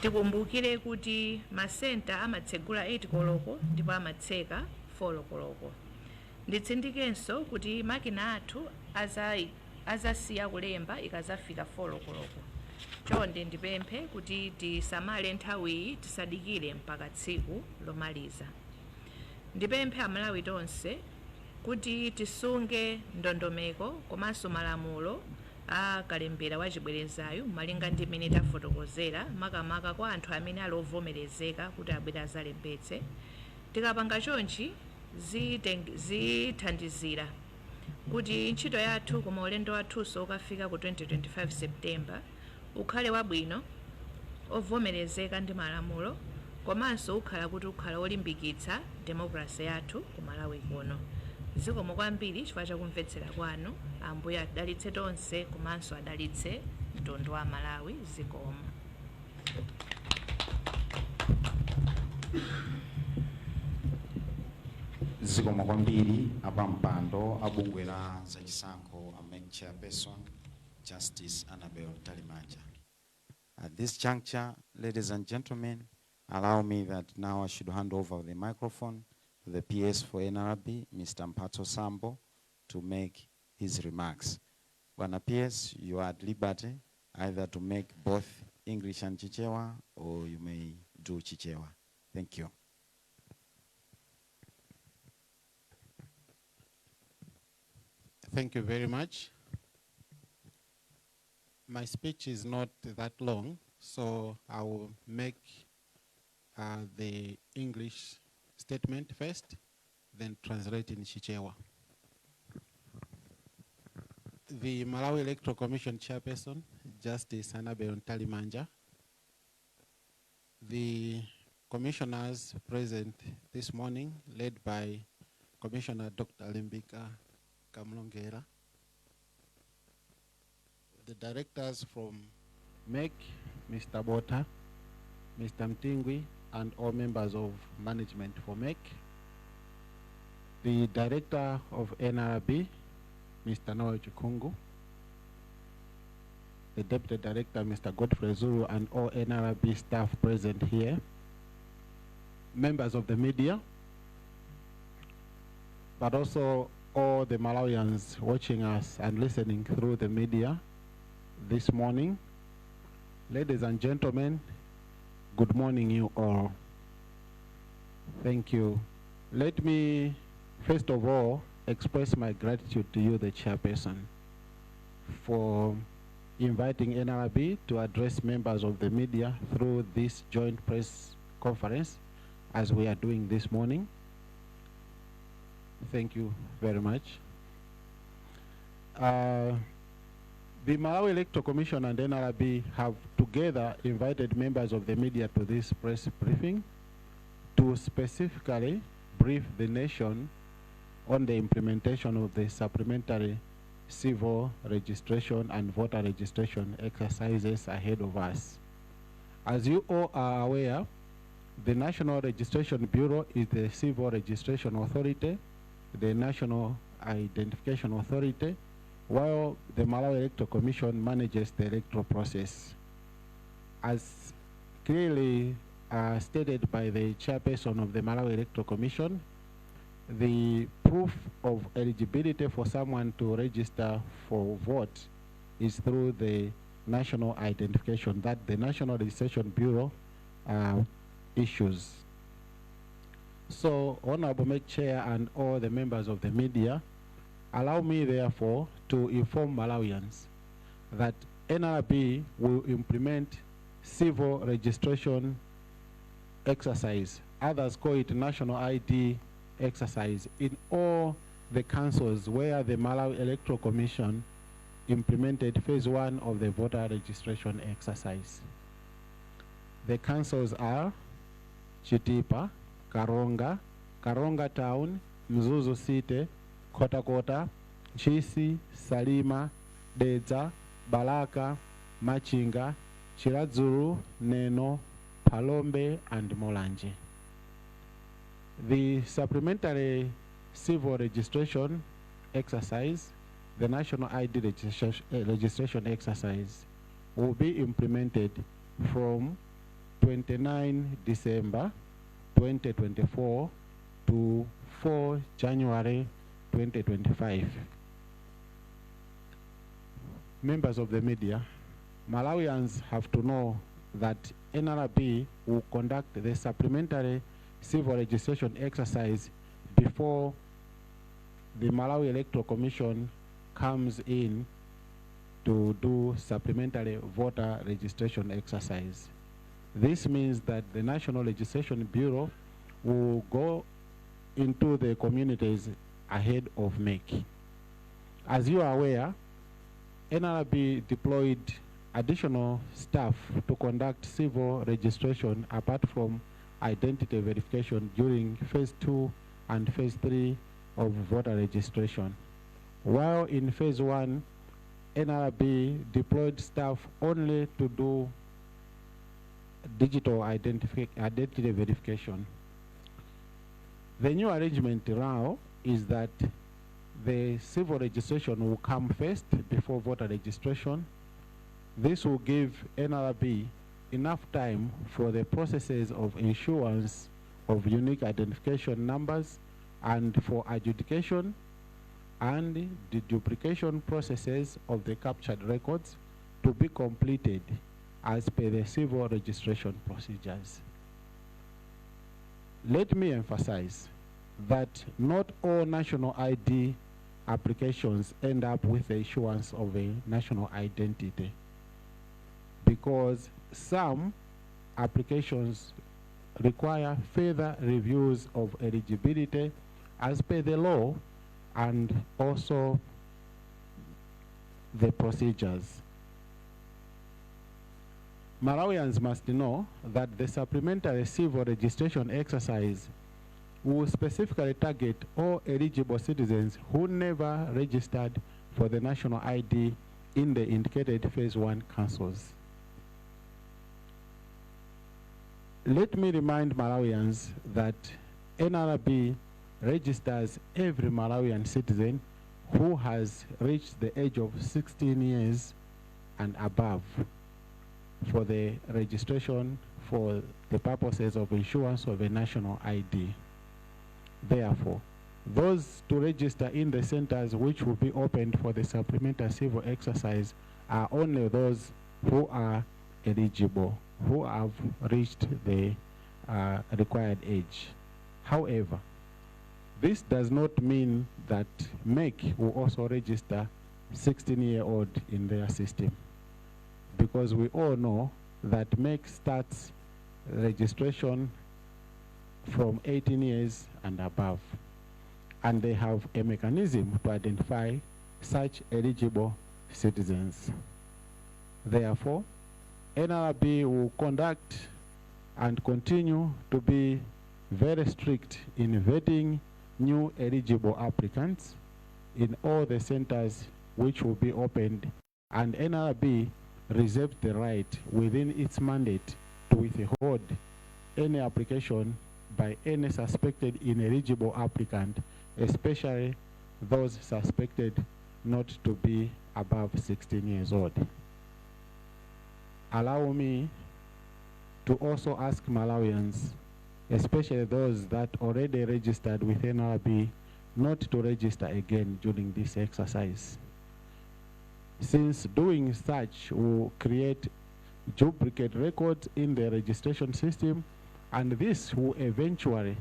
tikumbukire kuti masenta amatsegula 8 koloko ndipo amatseka 4 koloko. Nditsindikenso kuti makina athu azasiya kulemba ikazafika 4 koloko. Chonde ndipemphe kuti tisamale nthawiyi, tisadikire mpaka tsiku lomaliza. Ndipemphe Amalawi tonse kuti tisunge ndondomeko komanso malamulo a kalembera wachibwerezayo malinga ndi mmene tafotokozera, makamaka kwa anthu amene ali ovomerezeka kuti abwere azalembetse. Tikapanga chonchi zithandizira kuti ntchito yathu koma ulendo wathunso ukafika ku 2025 September ukhale wabwino, ovomerezeka ndi malamulo, komanso ukhala kuti ukhala olimbikitsa democracy yathu ku Malawi kuno. Zikomo kwambiri chifukwa chakumvetsera kwanu. Ambuye adalitse tonse komanso adalitse mtundu wa Malawi. Zikomo. Zikomo kwambiri apampando a bungwe la zachisankho, a MEC Chairperson, Justice Annabel Mtalimanja. At this juncture, ladies and gentlemen, allow me that now I should hand over the microphone to the PS for NRB, Mr. Mphatso Sambo, to make his remarks. Bwana PS, you are at liberty either to make both English and Chichewa, or you may do Chichewa. Thank you. Thank you very much. My speech is not that long, so I will make the English statement first, then translate in Chichewa. The Malawi Electoral Commission Chairperson, Justice Annabel Mtalimanja, the commissioners present this morning, led by Commissioner Dr. Limbika Kamlongera, the directors from MEC, Mr. Bota, Mr. Mtingwi, and all members of management for MEC, the director of NRB, Mr. Noel Chikungu, the deputy director, Mr. Godfrey Zulu, and all NRB staff present here, members of the media, but also all the Malawians watching us and listening through the media this morning. Ladies and gentlemen, good morning you all. Thank you. Let me first of all express my gratitude to you, the chairperson, for inviting NRB to address members of the media through this joint press conference as we are doing this morning. Thank you very much. The Malawi Electoral Commission and NRB have together invited members of the media to this press briefing to specifically brief the nation on the implementation of the supplementary civil registration and voter registration exercises ahead of us. As you all are aware, the National Registration Bureau is the Civil Registration Authority, the National Identification Authority, while the Malawi Electoral Commission manages the electoral process. As clearly stated by the chairperson of the Malawi Electoral Commission, the proof of eligibility for someone to register for vote is through the national identification that the National Registration Bureau issues. So, Honorable MEC Chair and all the members of the media, allow me therefore to inform Malawians that NRB will implement civil registration exercise, others call it national ID exercise, in all the councils where the Malawi Electoral Commission implemented phase 1 of the voter registration exercise. The councils are Chitipa, Karonga, Karonga Town, Mzuzu City, Nkhotakota, Ntchisi, Salima, Dedza, Balaka, Machinga, Chiradzulu, Neno, Phalombe, and Mulanje. The supplementary civil registration exercise, the national ID registration exercise, will be implemented from 29 December 2024 to 4 January 2025. Members of the media, Malawians have to know that NRB will conduct the supplementary civil registration exercise before the Malawi Electoral Commission comes in to do supplementary voter registration exercise. This means that the National Registration Bureau will go into the communities ahead of MEC. As you are aware, NRB deployed additional staff to conduct civil registration apart from identity verification during phase 2 and phase 3 of voter registration. While in phase 1, NRB deployed staff only to do digital identity verification. The new arrangement now is that the civil registration will come first before voter registration. This will give NRB enough time for the processes of issuance of unique identification numbers and for adjudication and deduplication processes of the captured records to be completed as per the civil registration procedures. Let me emphasize that not all national ID applications end up with the issuance of a national identity, because some applications require further reviews of eligibility as per the law and also the procedures. Malawians must know that the supplementary civil registration exercise will specifically target all eligible citizens who never registered for the national ID in the indicated phase 1 councils. Let me remind Malawians that NRB registers every Malawian citizen who has reached the age of 16 years and above for the registration for the purposes of issuance of a national ID. Therefore, those to register in the centers which will be opened for the supplementary civil exercise are only those who are eligible, who have reached the required age. However, this does not mean that MEC will also register 16-year-old in their system, because we all know that MEC starts registration from 18 years and above, and they have a mechanism to identify such eligible citizens. Therefore, NRB will conduct and continue to be very strict in vetting new eligible applicants in all the centers which will be opened, and NRB reserves the right within its mandate to withhold any application by any suspected ineligible applicant, especially those suspected not to be above 16 years old. Allow me to also ask Malawians, especially those that already registered with NRB, not to register again during this exercise, since doing such will create duplicate records in the registration system, and this will eventually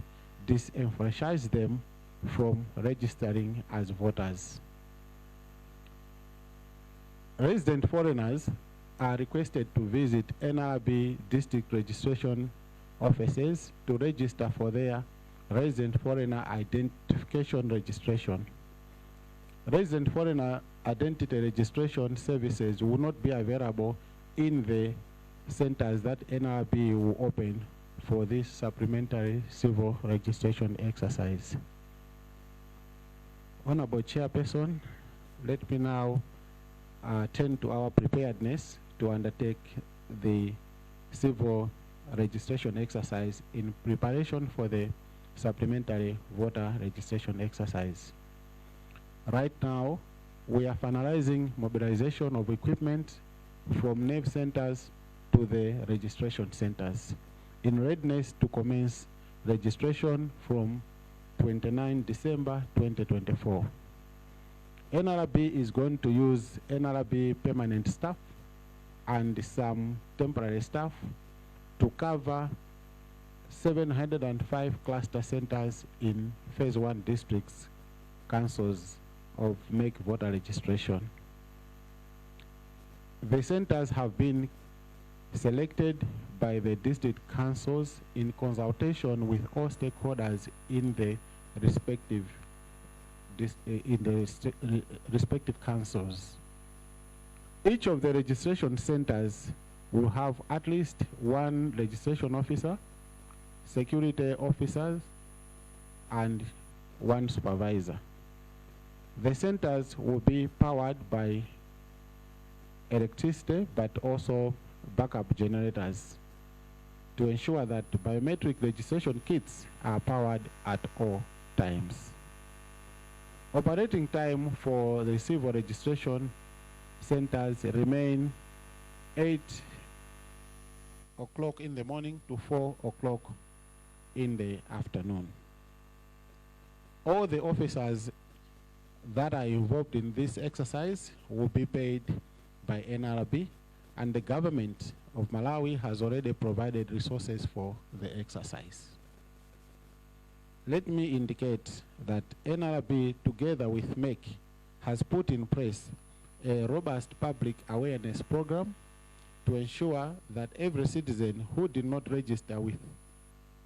disenfranchise them from registering as voters. Resident foreigners are requested to visit NRB district registration offices to register for their resident foreigner identification registration. Resident foreigner identity registration services will not be available in the centers that NRB will open for this supplementary civil registration exercise. Honorable Chairperson, let me now turn to our preparedness to undertake the civil registration exercise in preparation for the supplementary voter registration exercise. Right now, we are finalizing mobilization of equipment from NEV centers to the registration centers in readiness to commence registration from 29 December 2024. NRB is going to use NRB permanent staff and some temporary staff to cover 705 cluster centers in phase 1 districts councils of MEC voter registration. The centers have been selected by the district councils in consultation with all stakeholders in the respective councils. Each of the registration centers will have at least one registration officer, security officers, and one supervisor. The centers will be powered by electricity, but also backup generators to ensure that biometric registration kits are powered at all times. Operating time for the civil registration centers remain 8 o'clock in the morning to 4 o'clock in the afternoon. All the officers that are involved in this exercise will be paid by NRB, and the government of Malawi has already provided resources for the exercise. Let me indicate that NRB, together with MEC, has put in place a robust public awareness program to ensure that every citizen who did not register with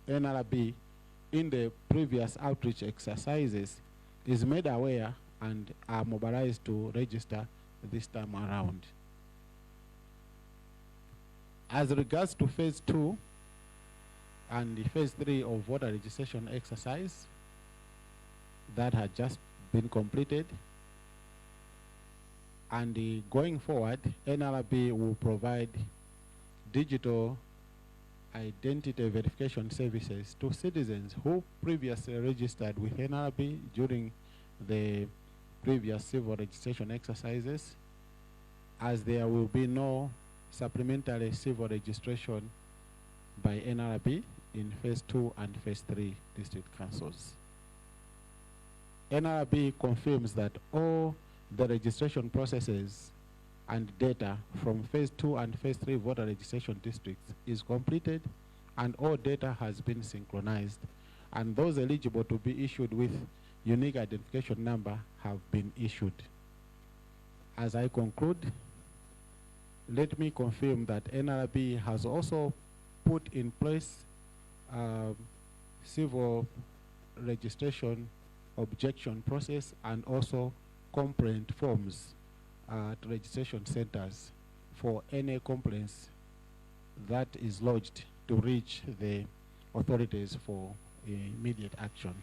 NRB in the previous outreach exercises is made aware and are mobilized to register this time around. As regards to phase 2 and the phase 3 of voter registration exercise that had just been completed, and going forward, NRB will provide digital identity verification services to citizens who previously registered with NRB during the previous civil registration exercises, as there will be no supplementary civil registration by NRB in phase 2 and phase 3 district councils. NRB confirms that all the registration processes and data from phase 2 and phase 3 voter registration districts is completed and all data has been synchronized, and those eligible to be issued with unique identification number have been issued. As I conclude, let me confirm that NRB has also put in place civil registration objection process and also complaint forms at registration centers for any complaints that is lodged to reach the authorities for immediate action.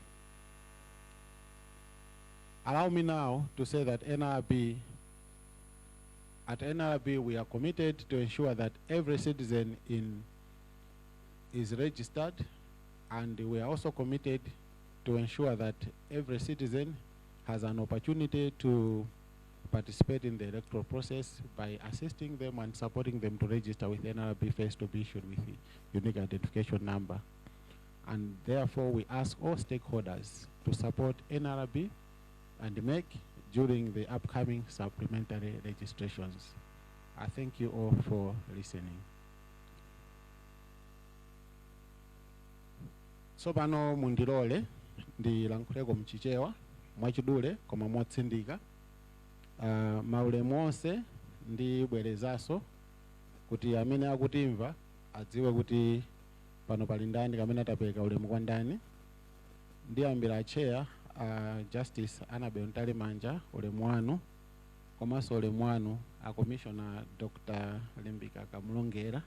Allow me now to say that NRB, at NRB we are committed to ensure that every citizen is registered, and we are also committed to ensure that every citizen has an opportunity to participate in the electoral process by assisting them and supporting them to register with NRB first to be issued with the unique identification number. And therefore, we ask all stakeholders to support NRB and MEC during the upcoming supplementary registrations. I thank you all for listening. Tsopano mundilole ndilankhuleko mchichewa mwachidule koma motsindika. Maulemu onse, ndibwerezanso kuti amene akutimva adziwe kuti pano pali ndani kamene atapereka ulemu kwa ndani. Ndiyambira acheya, Justice Annabel Mtalimanja, ulemu wanu, komanso ulemu wanu a Commissioner Dr. Limbika Kamlongera,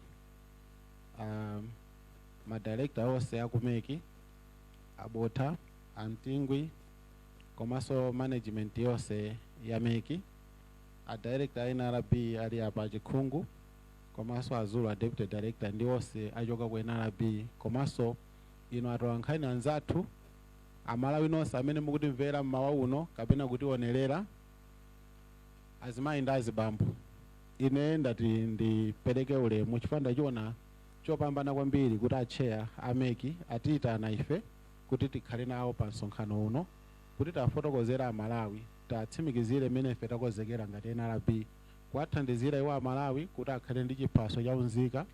madirector onse aku MEC, abotha amtingwi, komanso management yonse ya MEC, a director a NRB ali apa Chikhungu, komanso azulu a deputy director ndi onse achoka ku NRB, komanso inu atolankhani anzathu, Amalawi nonse amene mukutimvera mmawa uno kapena kutionerera, azimayi ndi azibambo, ine ndati ndipereke ulemu chifukwa ndachiona chopambana kwambiri kuti acheya a MEC atiyitana ife kuti tikhale nawo pa msonkhano uno kuti tafotokozera Amalawi, tatsimikizire mmene ife takonzekera ngati NRB kuwathandizira iwo Amalawi kuti akhale ndi chiphaso cha unzika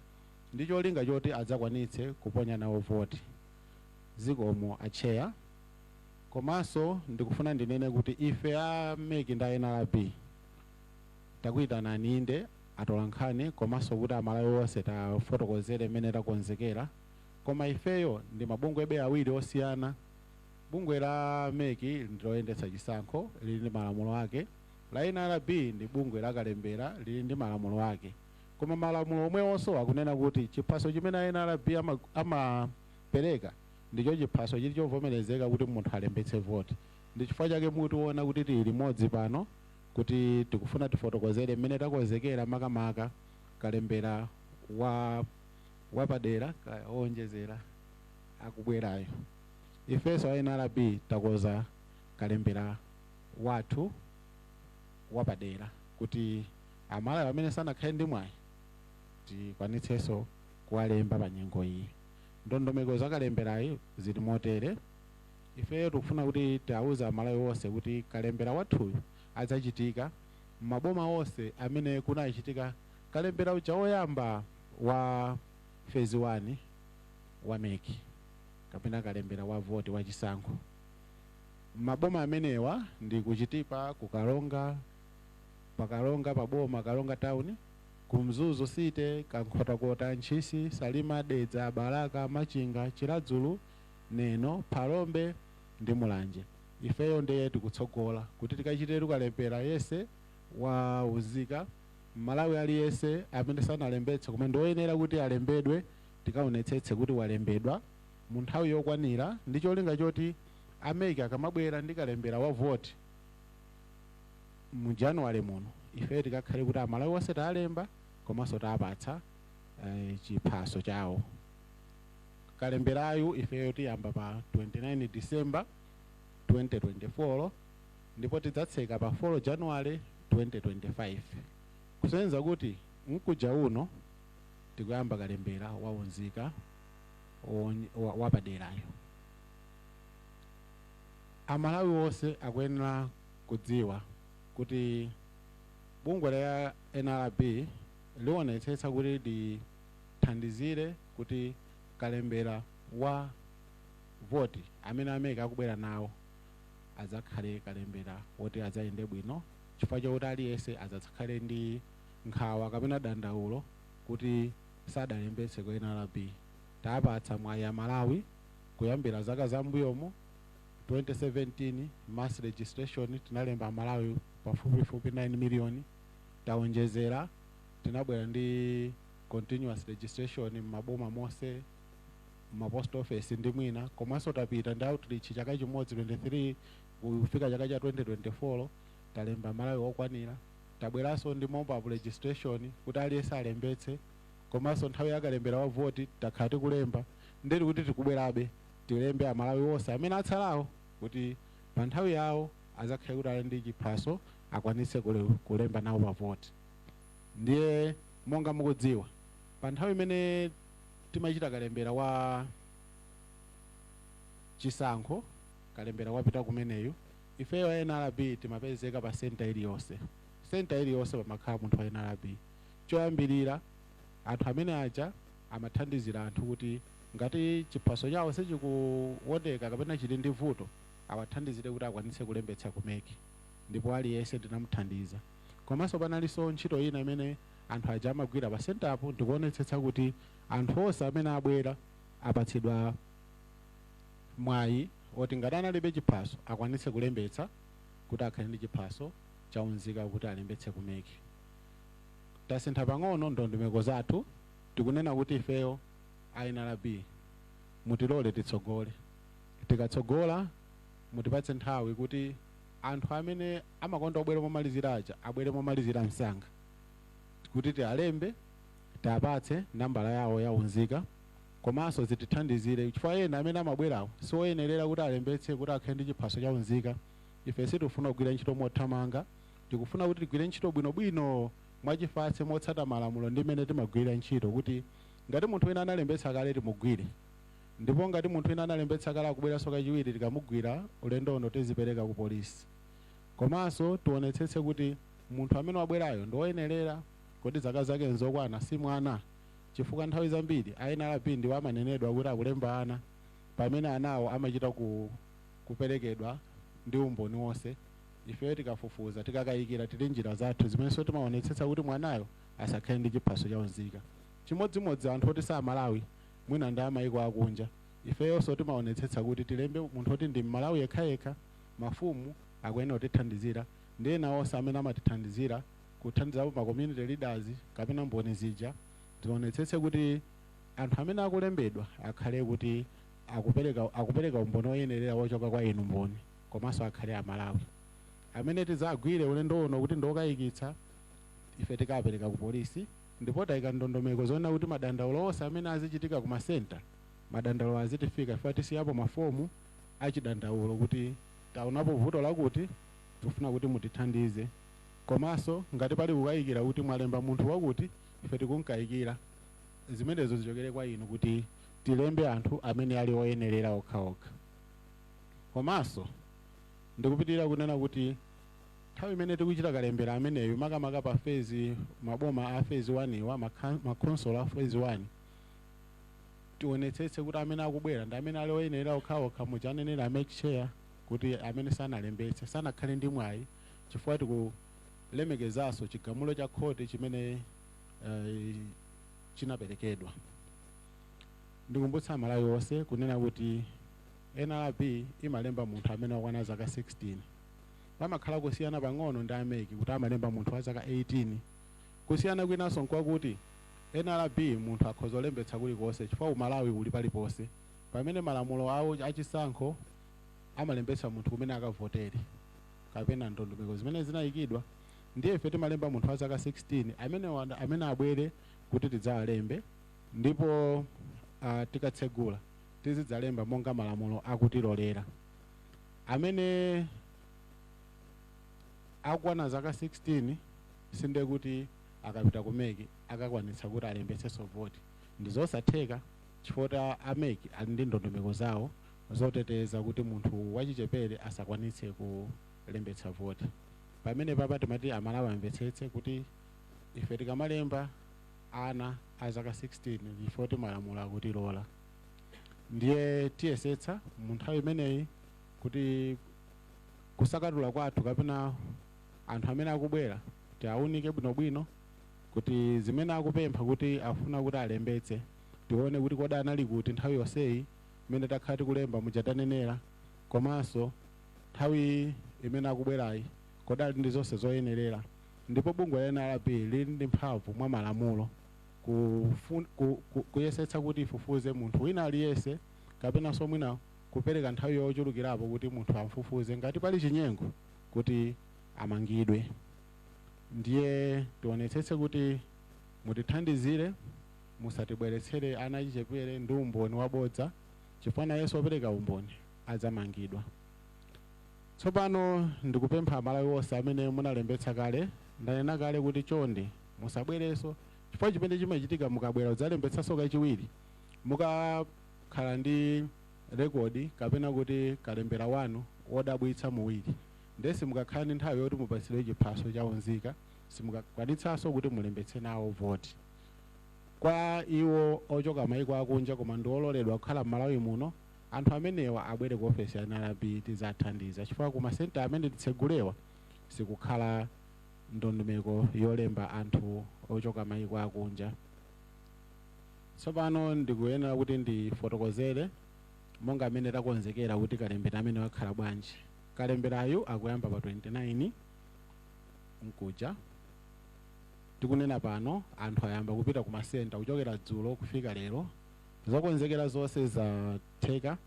ndi cholinga choti adzakwanitse kuponya nawo voti. Zikomo acheya. Komanso ndikufuna ndinene kuti ife a MEC ndi a NRB takuyitanani inde atolankhani komanso kuti Amalawi onse tafotokozere mmene takonzekera, koma ifeyo ndi mabungwe ebe awiri osiyana. Bungwe la MEC ndiloyendetsa chisankho, lili ndi malamulo ake. La NRB ndi bungwe lakalembera, lili ndi malamulo ake, koma malamulo omwewonso akunena kuti chiphaso chimene a NRB amapereka ndicho chiphaso chili chovomerezeka kuti munthu alembetse voti. Ndi chifukwa chake mutiona kuti tili limodzi pano kuti tikufuna tifotokozere mmene takonzekera, makamaka kalembera wa Wapadera owonjezera akubwerayo, ifenso a NRB takonza kalembera wathu wapadera kuti Amalawi amene sanakhale ndi mwayi tikwanitsenso kuwalemba pa nyengo iyi. Ndondomeko za kalemberayi zili motere: ifeyo tikufuna kuti tiawuze Amalawi onse kuti kalembera wathuyu adzachitika m'maboma onse amene kunachitika kalembera uja woyamba wa phase 1 wa MEC kapena kalembera wa voti wachisankho. Maboma amenewa ndi kuChitipa, kuKaronga, paKaronga paboma, Karonga Town, kuMzuzu City, Kankhotakota, Ntchisi, Salima, Dedza, Balaka, Machinga, Chiradzulu, Neno, Phalombe ndi Mulanje. Ifeyo ndiye tikutsogola kuti tikachite kalembera yese wa unzika. Malawi aliyense amene sanalembetse koma ndioyenera kuti alembedwe, tikaonetsetse kuti walembedwa mu nthawi yokwanira ndi cholinga choti a MEC akamabwera ndi kalembera wa voti mu Januwale muno, ife tikakhale kuti Amalawi onse talemba komanso tapatsa chiphaso chawo. Kalemberayu ifeyo tiyamba pa 29 December 2024 ndipo tidzatseka pa 4 January 2025, kusonyeza kuti mkuja uno tikuyamba kalembera waunzika wapaderayo. Amalawi onse akuyenera kudziwa kuti bungwe la NRB liwonetsetsa kuti lithandizire kuti kalembera wa voti amene a MEC akubwera nawo adzakhale kalembera woti adzayende bwino, chifukwa chakuti aliyense adzakhale ndi nkhawa kapena dandaulo kuti sadalembetse ku NRB. Tapatsa mwayi Amalawi kuyambira zaka zambuyomo. 2017 mass registration tinalemba Amalawi pafupifupi 9 million. Taonjezera, tinabwera ndi continuous registration m'maboma monse, ma post office ndi mwina, komanso tapita ndi outreach chaka chimodzi, 23 kufika chaka cha 2024, talemba Malawi okwanira. Tabweranso ndi mobile registration kuti aliyense alembetse, komanso nthawi yakalembera wa voti takhala tikulemba. Ndeti kuti tikubwerabe tilembe Amalawi onse amene atsalawo kuti pa nthawi yawo azakhale kuti ali ndi chiphaso, akwanitse kulemba nawo pa voti. Ndiye monga mukudziwa, pa nthawi imene timachita kalembera wa chisankho, kalembera wapita kumeneyu, ifeyo NRB timapezeka pa center iliyonse. Center iliyonse pamakhala munthu wa NRB. Choyambirira, anthu amene aja amathandizira anthu kuti ngati chiphaso chawo sichikuoneka kapena chili ndi vuto, awathandizire kuti akwanitse kulembetsa ku MEC, ndipo aliyense tinamuthandiza. Komanso panalinso ntchito ina imene anthu aja amagwira pa centerpo, ndikuonetsetsa kuti anthu onse amene abwera apatsidwa mwayi oti ngati analibe chiphaso akwanitse kulembetsa kuti akhale ndi chiphaso chaunzika kuti alembetse ku MEC. Tasintha pang'ono ndondomeko zathu. Tikunena kuti ifeyo a NRB mutilole titsogole. Tikatsogola, mutipatse nthawi kuti anthu amene amakonda kubwera momalizira aja abwere momalizira msanga kuti tialembe, tiapatse nambala yawo yaunzika, komanso zitithandizire chifukwa ena amene amabwerawo sioyenerera kuti alembetse kuti akhale ndi chiphaso chaunzika. Ife sitikufuna kugwira ntchito mothamanga, tikufuna kuti tigwire ntchito bwinobwino, mwachifatse, motsata malamulo ndi mmene timagwirira ntchito, kuti ngati munthu wina analembetsa kale timugwire, ndipo ngati munthu wina analembetsa kale akubweranso kachiwiri, tikamugwira ulendo uno tizipereka ku polisi. Komanso tionetsetse kuti munthu amene wabwerayo ndi woyenerera, kodi zaka zake nzokwana, si mwana, chifukwa nthawi zambiri a NRB ndiwo amanenedwa kuti akulemba ana, pamene anawo amachita kuperekedwa ndi umboni wonse. Ifeyo tikafufuza, tikakayikira, tili njira zathu zimenenso timaonetsetsa kuti mwanayo asakhale ndi chiphaso chaunzika. Chimodzimodzi anthu oti sa Malawi, mwina ndi amayiko akunja, ifeyonso timaonetsetsa kuti tilembe munthu oti ndi Mmalawi yekhayekha. Mafumu akuyenera kutithandizira ndi ena onse amene amatithandizira, kuthandizapo ma community leaders kapena mboni zija. Tionetsetse kuti anthu amene akulembedwa akhale kuti akupereka umboni woyenerera wochoka kwa inu mboni, komanso akhale Amalawi. Amene tidzagwire ulendo uno kuti ndiokayikitsa, ife tikapereka ku polisi. Ndipo tayika ndondomeko zoona kuti madandaulo onse amene azichitika ku masenta, madandaulo azitifika ife, tisiyapo mafomu achidandaulo kuti taonapo vuto lakuti, tikufuna kuti mutithandize. Komanso ngati pali kukayikira kuti mwalemba munthu wakuti, ife tikunkayikira, zimenezo zichokere kwa inu kuti tilembe anthu amene ali oyenerera okhaokha. Komanso ndikupitirira kunena kuti nthawi imene tikuchita kalembera ameneyu, makamaka pa phase, maboma a phase 1 iwa, makhonsolo a phase 1, tionetsetse kuti amene akubwera ndi amene ali oyenerera okhaokha. Muchanenera make sure kuti amene sanalembetse sanakhale ndi mwayi, chifukwa tikulemekezanso chigamulo cha khoti chimene chinaperekedwa. Ndikumbutsa Amalawi onse kunena kuti NRB imalemba munthu amene wakwana zaka 16. Pamakhala kusiyana pang'ono ndi a MEC kuti amalemba munthu wa zaka 18. Kusiyana kwinanso nkwakuti NRB munthu akhoza kulembetsa kulikonse chifukwa Umalawi uli paliponse, pamene malamulo awo achisankho amalembetsa munthu kumene akavotere kapena ndondomeko zimene zinayikidwa. Ndiye ife timalemba munthu wa zaka 16 amene abwere kuti tidzawalembe, ndipo tikatsegula tizidzalemba monga malamulo akutilolera. Amene akwana zaka 16 sinde kuti akapita ku MEC akakwanitsa kuti alembetsenso voti, ndi zosatheka, chifukwa a MEC ali ndi ndondomeko zawo zoteteza kuti munthu wachichepere asakwanitse kulembetsa voti. Pamene papa timati Amalawi amvetsetse kuti ife tikamalemba ana a zaka 16 chifukwa malamulo akutilola. Ndiye tiyesetsa mu nthawi imeneyi kuti kusakatula kwathu kapena anthu amene akubwera tiawunike bwinobwino kuti zimene akupempha kuti afuna kuti alembetse, tione kuti kodi anali kuti nthawi yonseyi imene takhala tikulemba mujatanenera, komanso nthawi imene akubwerayi kodi ali ndi zonse zoyenerera. Ndipo bungwe la NRB lili ndi mphamvu mwa malamulo kuyesetsa kuti ifufuze munthu wina aliyense, kapenanso mwina kupereka nthawi yochulukirapo kuti munthu amfufuze, ngati pali chinyengo kuti amangidwe. Ndiye tionetsetse kuti mutithandizire, musatibweretsere ana achichepere ndi umboni wabodza, chifukwa nayenso opereka umboni adzamangidwa. Tsopano ndikupempha Amalawi onse amene munalembetsa kale, ndanena kale kuti chonde musabwerenso, chifukwa chimene chimachitika mukabwera kudzalembetsanso kachiwiri, mukakhala ndi rekodi kapena kuti kalembera wanu wodabwitsa muwiri, ndiye simukakhala ndi nthawi yoti mupatsidwe chiphaso cha unzika, simukakwanitsanso kuti mulembetse nawo voti. Kwa iwo ochoka maiko akunja koma ndi ololedwa kukhala m'Malawi muno, anthu amenewa abwere ku ofesi ya NRB, tidzathandiza, chifukwa ku masenta amene titsegulewa sikukhala ndondomeko yolemba anthu ochoka maiko akunja. Tsopano ndikuyenera kuti ndifotokozere monga amene takonzekera kuti kalembera amene wakhala bwanji. Kalemberayu akuyamba pa 29 mkuja. Tikunena pano anthu ayamba kupita ku masenta kuchokera dzulo kufika lero. Zokonzekera zonse zatheka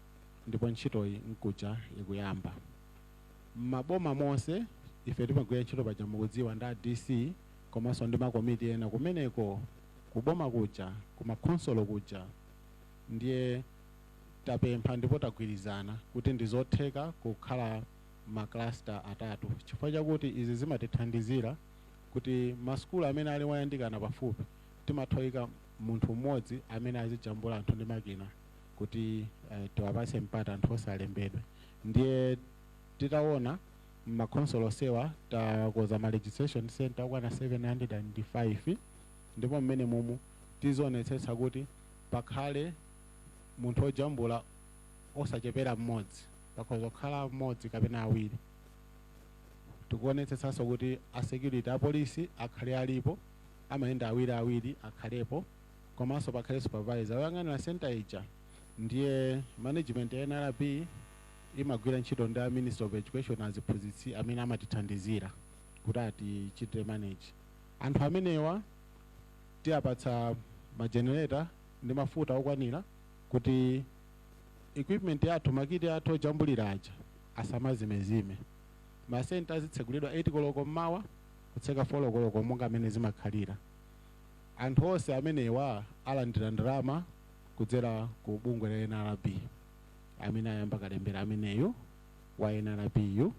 ndipo ntchitoyi mkuja ikuyamba. M'maboma monse ife timagwira ntchito paja mukudziwa ndi a DC komanso ndi makomiti ena kumeneko kuboma kuja, kumakhonsolo kuja. Ndiye tapempha ndipo tagwirizana kuti ndi zotheka kukhala ma cluster atatu, chifukwa chakuti izi zimatithandizira kuti masukulu amene ali woyandikana pafupi timatha munthu mmodzi amene azijambula anthu ndi makina kuti tiwapatse mpata anthu osalembedwe. Ndiye titaona m'makhonsolo onsewa takonza ma registration center okwana 705, ndipo mmene mumu tizionetsetsa kuti pakhale munthu ojambula osachepera mmodzi, pakhoza kukhala mmodzi kapena awiri. Tikuonetsetsanso kuti a security, apolisi akhale alipo, amayenda awiri awiri, akhalepo, komanso pakhale supervisor oyang'anira center ija. Ndiye management ya NRB imagwira ntchito ndi a Ministry of Education, aziphunzitsi amene amatithandizira kuti atichitire manage. Anthu amenewa tiyapatsa ma generator ndi mafuta okwanira kuti equipment yathu, ma kit athu ojambulira aja asamazimezime. Masenta azitsegulidwa 8 koloko mmawa kutseka 4 koloko monga amene zimakhalira. Anthu onse amenewa alandira ndalama kudzera ku bungwe la NRB amene ayamba kalembera ameneyu wa NRB yu,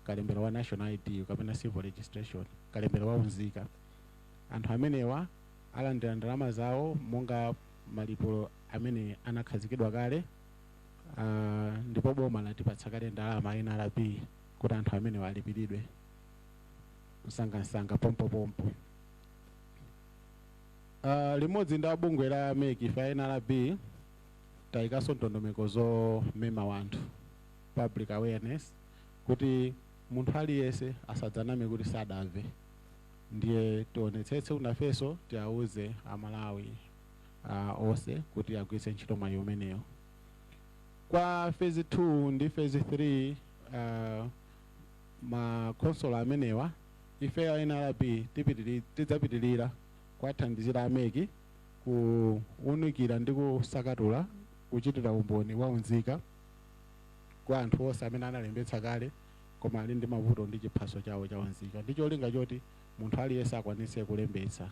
kalembera wa national ID kapena civil registration, kalembera wa unzika. Anthu amenewa alandira ndalama zawo monga malipiro amene anakhazikidwa kale, ndipo boma latipatsa kale ndalama NRB kuti anthu amenewa alipiridwe msangamsanga, pompopompo. Limodzi ndi abungwe la MEC, ife NRB tayikanso ndondomeko zomema wanthu, public awareness, kuti munthu aliyense asadzaname kuti sadamve. Ndiye tionetsetse unafenso tiawuze Amalawi onse kuti agwiritse ntchito mwayi umeneyo. Kwa phase 2 ndi phase 3, makonsolo amenewa, ife a NRB tidzapitirira kuwathandizira a MEC kuwunikira ndi kusakatula kuchitira umboni wa unzika kwa anthu onse amene analembetsa kale koma ali ndi mavuto ndi chiphaso chawo cha unzika, ndi cholinga choti munthu aliyense akwanitse kulembetsa.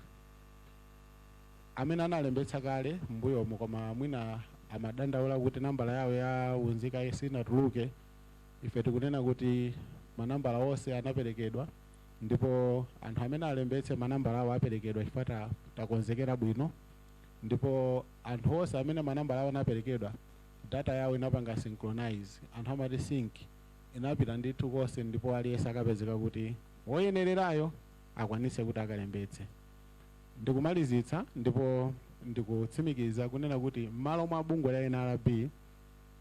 Amene analembetsa kale m'mbuyomo koma mwina amadandaula kuti nambala yawo ya unzika sinatuluke, ife tikunena kuti manambala onse anaperekedwa, ndipo anthu amene alembetse manambala awo aperekedwa chifukwa takonzekera bwino. Ndipo anthu onse amene manambala awo anaperekedwa, data yawo inapanga synchronize, anthu amati sync, inapita ndithu konse, ndipo aliyense akapezeka kuti woyenererayo akwanitse kuti akalembetse. Ndikumalizitsa ndipo ndikutsimikiza kunena kuti m'malo mwa bungwe la NRB,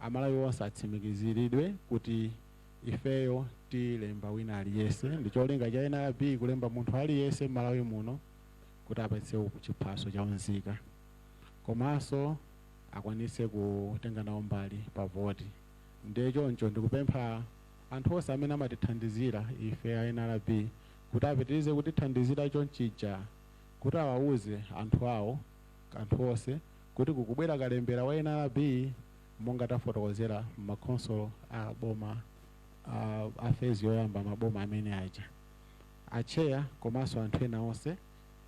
Amalawi onse atsimikiziridwe kuti ifeyo tilemba wina aliyense, ndi cholinga cha NRB kulemba munthu aliyense m'Malawi muno kuti apatse chiphaso cha unzika komanso akwanitse kutenga nawo mbali pa voti. Ndiye choncho ndikupempha anthu onse amene amatithandizira ife a NRB kuti apitirize kutithandizira chonchija, kuti awauze anthu awo, anthu onse, kuti kukubwera kalembera wa NRB monga tafotokozera m'makhonsolo a boma a phase yoyamba, maboma amene aja. Acheya komanso anthu ena onse,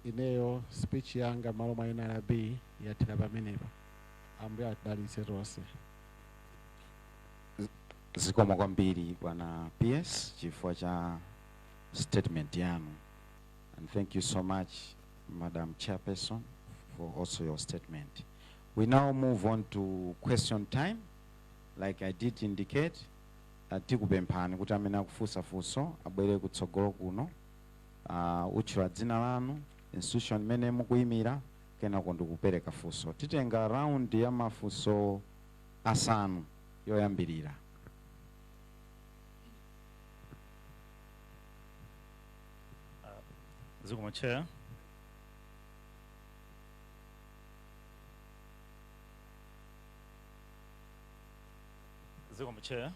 ineyo speech yanga m'malo mwa NRB yathera pamenepa. Ambuye atidalitse tonse. Zikomo kwambiri, bwana PS, chifukwa cha statement yanu, and thank you so much, Madam Chairperson, for also your statement. We now move on to question time. Like I did indicate, tikupemphani kuti amene akufunsa funso abwere kutsogolo kuno, utchula dzina lanu, institution imene mukuyimira, kenako ndikupereka funso. Titenga round ya mafunso asanu yoyambirira. Zikomo, Chair. Zikomo, Chair.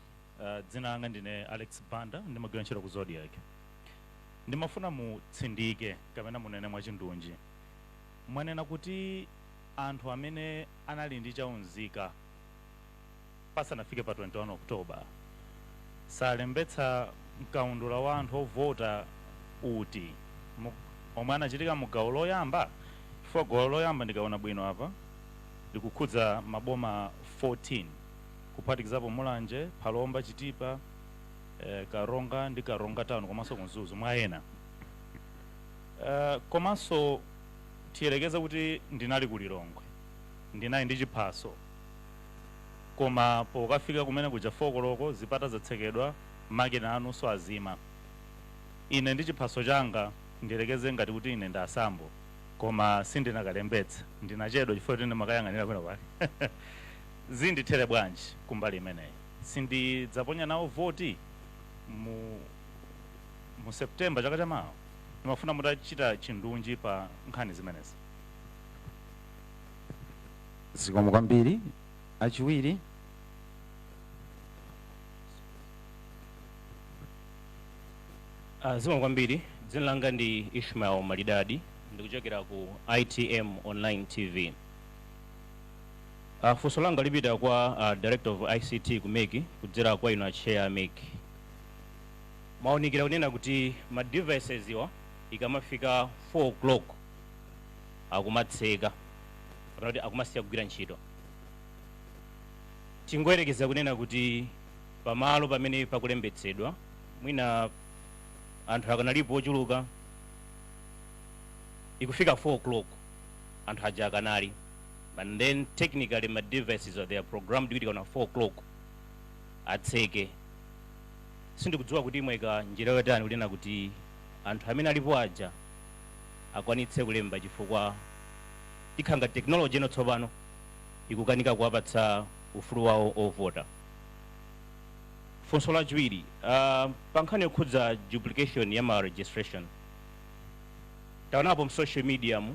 Dzina langa ndine Alex Banda, ndimagwira ntchito ku Zodiak. Ndimafuna mutsindike kapena munene mwachindunji. Mwanena kuti anthu amene anali ndi chaunzika pasanafike pa 21 October salembetsa mkaundula wa anthu ovota uti omwe anachitika mu gawo loyamba? Chifukwa gawo loyamba, ndikaona bwino apa, likukhudza maboma 14, kuphatikizapo Mulanje, Phalombe, Chitipa, Karonga ndi Karonga Town komanso kuMzuzu, mwa ena. Komanso tiyelekeze kuti ndinali ku Lilongwe, ndinali ndi chiphaso, koma pokafika kumene kuja 4 koloko zipata zatsekedwa, makina anunso azima. Ine ndi chiphaso changa, ndiyelekeze ngati kuti ine ndi asambo, koma sindinakalembetsa, ndinachedwa chifukwa kuti ndimakayang'anira kwina kwake, zindithere bwanji kumbali imeneyi? Sindidzaponya nawo voti mu September chaka chamawa? Ndimafuna mutachita chindunji pa nkhani zimenezi. Zikomo kwambiri. Achiwiri. Zikomo kwambiri. Dzina langa ndi Ishmael Malidadi, ndikuchokera ku ITM Online TV. Funso langa lipita kwa Director of ICT ku MEC kudzera kwa inu a Chair a MEC. Maonikira kunena kuti ma devices iwa ikamafika 4 o'clock Akumatseka kapena kuti akumasiya kugwira ntchito. Tingoyerekeza kunena kuti pamalo pamene pakulembetsedwa mwina anthu akanalipo ochuluka, ikufika 4 o'clock anthu aja akanali, and then technically ma devices are, they are programmed kuti kana 4 o'clock atseke. Sindikudziwa kuti mwayika njira yotani kunena kuti anthu amene alipo aja akwanitse kulemba, chifukwa ikhanga technology ino tsopano ikukanika kuwapatsa ufulu wawo ovota. Funso lachiwiri, pa nkhani yokhudza duplication ya ma registration, taonapo mu social media mu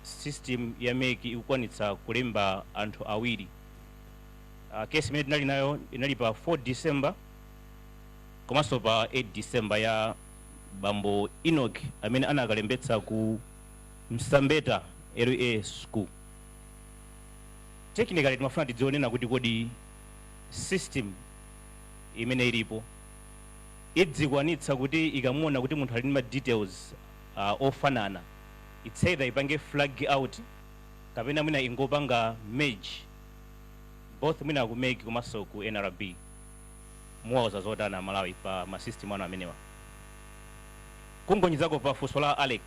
system ya MEC ikukwanitsa kulemba anthu awiri. Kesi imene tinali nayo inali pa 4 December komanso pa 8 December ya bambo Enoch amene anakalembetsa ku Msambeta LA School. Technically timafuna tidzionena kuti kodi system imene ilipo idzikwanitsa kuti ikamuona kuti munthu ali ndi ma details ofanana, it's either ipange flag out kapena mwina ingopanga merge both, mwina ku MEC komanso ku NRB? Muwauza zotani Malawi pa ma system anu amenewa? Kungonyezako pa funso la Alex,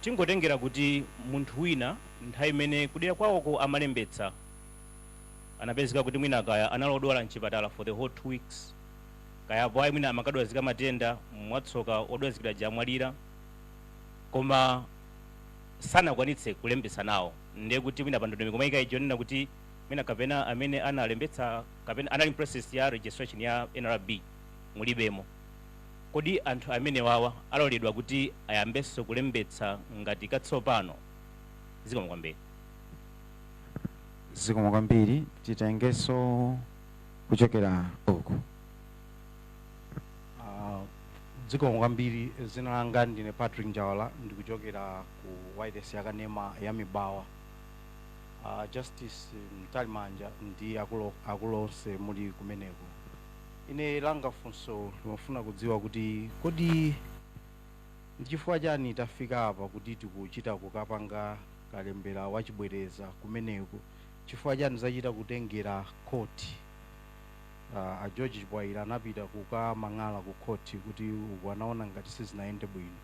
tingotengera kuti munthu wina nthawi imene kudera kwawoko amalembetsa anapezeka kuti mwina kaya analodwala mchipatala for the whole 2 weeks, kaya apo ayi mwina amakadwazika matenda, mwatsoka odwazikira jamwalira, koma sanakwanitse kulembetsa nawo, ndiye kuti mwina pandondomeko mayika ijonena kuti mwina kapena amene analembetsa kapena anali process ya registration ya NRB mulibemo, kodi anthu amene wawa aloledwa kuti ayambenso kulembetsa ngati katsopano? Zikomo kwambiri. Zikomo kwambiri. Titengenso kuchokera uku. Zikomo kwambiri. Dzina langa ndine Patrick Njawala, ndikuchokera ku wireless yakanema ya Mibawa. Justice Mtalimanja ndi akulu akulu onse muli kumeneko, ine langa funso limafuna kudziwa kuti kodi ndichifukwa chani tafika apa kuti tikuchita kukapanga kalembera wachibwereza kumeneko? Chifukwa chani zachita kutengera khoti? A George Chibwaira anapita kukamang'ala ku khoti kuti uku anaona ngati sizinayende bwino.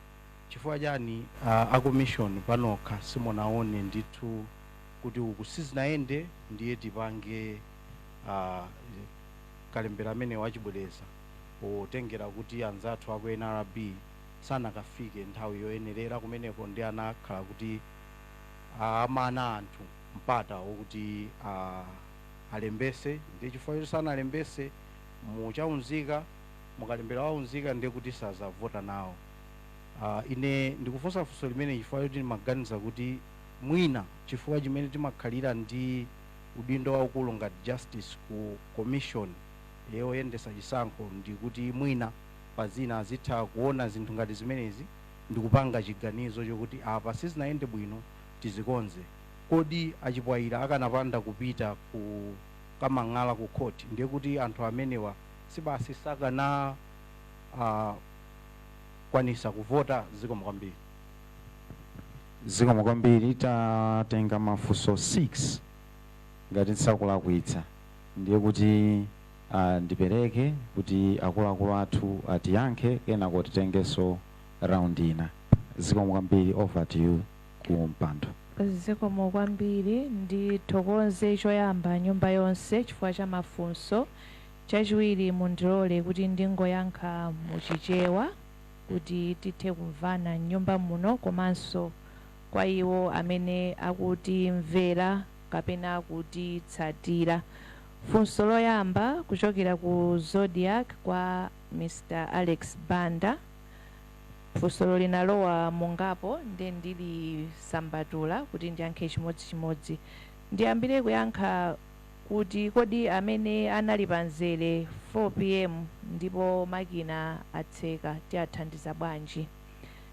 Chifukwa chani a commission panokha simunaone ndithu kuti uku sizinayende, ndiye tipange kalembera amene wachibwereza, potengera kuti anzathu aku NRB sanakafike nthawi yoyenerera kumeneko, ndi anakhala kuti amana anthu mpata wokuti alembese? Ndiye chifukwa choti sanalembese muchaunzika, mukalembera waunzika, ndiye kuti sazavota nawo. Ine ndikufunsa funso limene chifukwa choti ndimaganiza kuti mwina chifukwa chimene timakhalira ndi udindo waukulu ngati justice ku commission yoyendesa chisankho ndikuti mwina pazina azitha kuona zinthu ngati zimenezi ndikupanga chiganizo chokuti apa sizinayende bwino, tizikonze. Kodi Achipwayira akanapanda kupita ku kamang'ala ku court, ndiye kuti anthu amenewa sibasi sakana kwanisa kuvota? Zikomo kwambiri. Zikomo kwambiri. Tatenga mafunso 6 ngati ndisakulakwitsa, ndiye kuti ndipereke kuti akuluakulu athu atiyankhe, kenako titengenso round ina. Zikomo kwambiri. Over to you ku mpando. Zikomo kwambiri. Ndithokoze choyamba nyumba yonse chifukwa cha mafunso. Chachiwiri, mundilole kuti ndingoyankha muchichewa kuti tithe kumvana mnyumba muno komanso kwa iwo amene akutimvera kapena kutitsatira. Funso loyamba kuchokera ku Zodiak kwa Mr Alex Banda. Funsolo linalowa mungapo, nde ndilisambatula kuti ndiyankhe chimodzimodzi. Ndiyambire kuyankha kuti kodi amene anali pamzere 4 p.m. ndipo makina atseka tiyathandiza bwanji?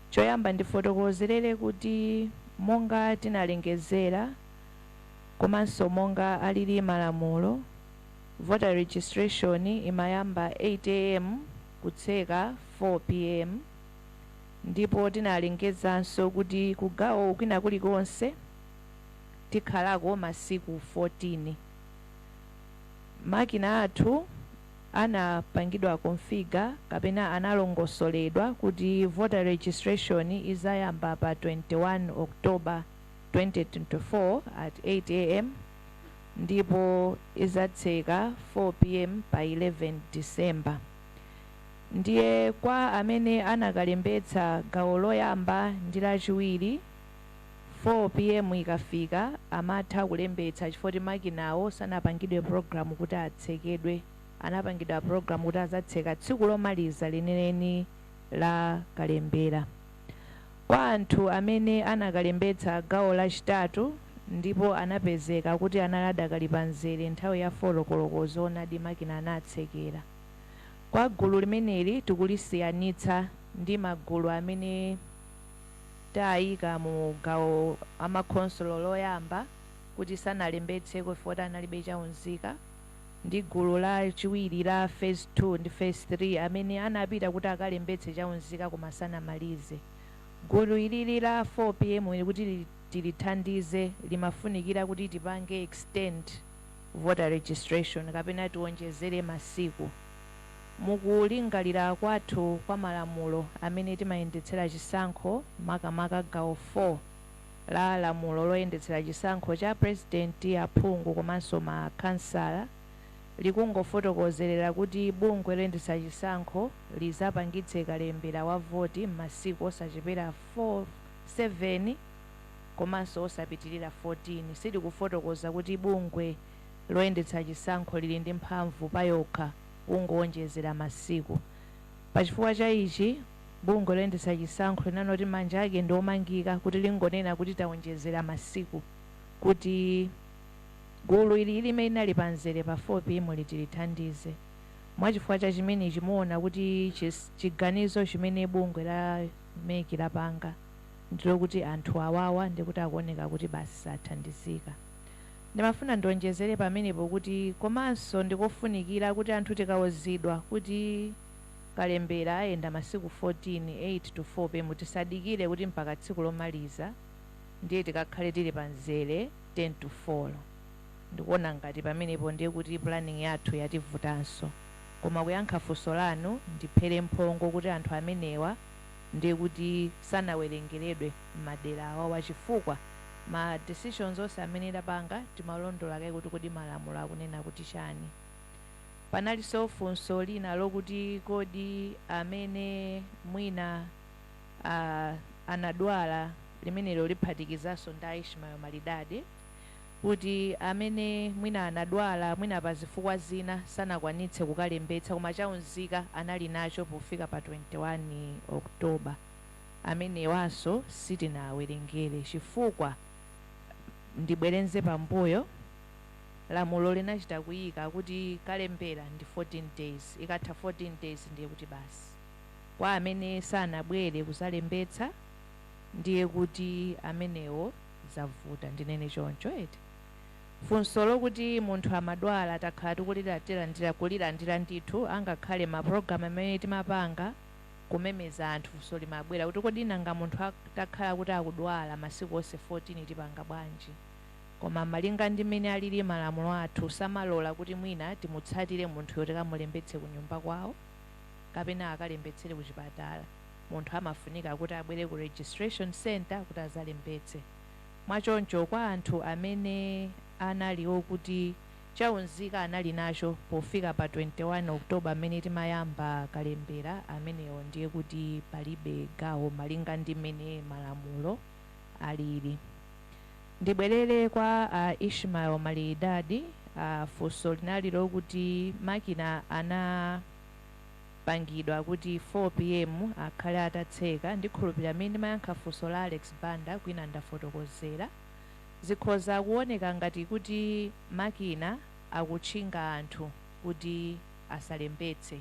Choyamba ndifotokozerere kuti monga tinalengezera komanso monga alili malamulo, voter registration imayamba 8 a.m. kutseka 4 p.m. Ndipo tinalengezanso kuti kugawo kwina kulikonse tikhalako masiku 14. Makina athu anapangidwa configure kapena analongosoledwa kuti voter registration izayamba pa 21 October 2024 at 8 a.m. ndipo izatseka 4 p.m. pa 11 December. Ndiye kwa amene anakalembetsa gawo loyamba ndi lachiwiri, 4 p.m. ikafika amatha kulembetsa, chifukwa makinawo sanapangidwe program kuti atsekedwe, anapangidwa program kuti azatseka tsiku lomaliza lenileni la kalembera. Kwa anthu amene anakalembetsa gawo lachitatu ndipo anapezeka kuti anali adakali pa mzere nthawi ya 4 koloko, zoonadi makina anatsekera. Kwa gulu limeneli tikulisiyanitsa ndi magulu amene tayika mu gawo amakhonsolo loyamba kuti sanalembetseko chifukwa analibe chaunzika, ndi gulu lachiwiri la phase 2 ndi phase 3 amene anapita kuti akalembetse chaunzika koma sanamalize. Gulu ilili la 4 p.m. ili kuti tilithandize limafunikira kuti tipange extend voter registration kapena tiwonjezere masiku. Mukulingalira kwathu kwa malamulo amene timayendetsera chisankho, makamaka gawo 4 la lamulo loyendetsera chisankho cha president, aphungu komanso makhansala, likungofotokozerera kuti bungwe loyendetsa chisankho lizapangitse kalembera wa voti m'masiku osachepera 4, 7 komanso osapitirira 14. Silikufotokoza kuti bungwe loyendetsa chisankho lili ndi mphamvu payokha kungowonjezera masiku. Pachifukwa cha ichi, bungwe loyendetsa chisankho linanoti manja ake ndi omangika kuti lingonena kuti tawonjezera masiku kuti gulu ili limene linali pamzere pa 4 p.m. litilithandize. Mwachifukwa cha chimenechi muona kuti chiganizo chimene bungwe la MEC lapanga ndilokuti anthu awawa ndikuti akuoneka kuti basi sathandizika. Ndimafuna ndionjezere pamenepo kuti komanso ndikofunikira kuti anthu tikawuzidwa kuti kalembera ayenda masiku 14, 8 to 4 p.m., tisadikire kuti mpaka tsiku lomaliza ndiye tikakhale tili pamzere 10 to 4. Ndikuona ngati pamenepo ndiye kuti planning yathu yativutanso. Koma kuyankha funso lanu, ndiphere mphongo kuti anthu amenewa ndiye kuti sanawerengeredwe m'madera awawa, chifukwa ma decisions onse amene tapanga timalondola kaye kuti kodi malamulo akunena kuti chani. Panalinso funso lina lokuti kodi amene mwina anadwala, limenelo liphatikizanso ndi Ishmael Malidadi, kuti amene mwina anadwala, mwina pa zifukwa zina sanakwanitse kukalembetsa, koma chaunzika anali nacho pofika pa 21 October, amenewanso sitinawerengere, chifukwa ndibwerenze pambuyo, lamulo linachita kuyika kuti kalembera ndi 14 days. Ikatha 14 days ndiye kuti basi, kwa amene sanabwere kuzalembetsa ndiye kuti amenewo zavuta, ndinene choncho eti. Funso lokuti munthu amadwala takhala tikulilandira kulilandira ndithu, angakhale mapulogalamu amene timapanga kumemeza anthu, funso limabwera kuti kodi nanga munthu atakhala kuti akudwala masiku onse 14 tipanga bwanji? Koma malinga ndi mmene alili malamulo athu, samalola kuti mwina timutsatire munthuyo tikamulembetse ku nyumba kwawo kapena akalembetsere ku chipatala. Munthu amafunika kuti abwere ku registration center kuti azalembetse. Mwachoncho kwa anthu amene anali okuti chaunzika anali nacho pofika pa 21 October amene timayamba kalembera, amenewo ndiye kuti palibe gawo malinga ndi mmene malamulo alili. Ndibwerere kwa Ishmael Malidadi. Funso linali lokuti makina anapangidwa kuti 4 p.m. akhale atatseka. Ndikhulupirira amene ndimayankha funso la Alex Banda kwina ndafotokozera. Zikhoza kuoneka ngati kuti makina akutchinga anthu kuti asalembetse,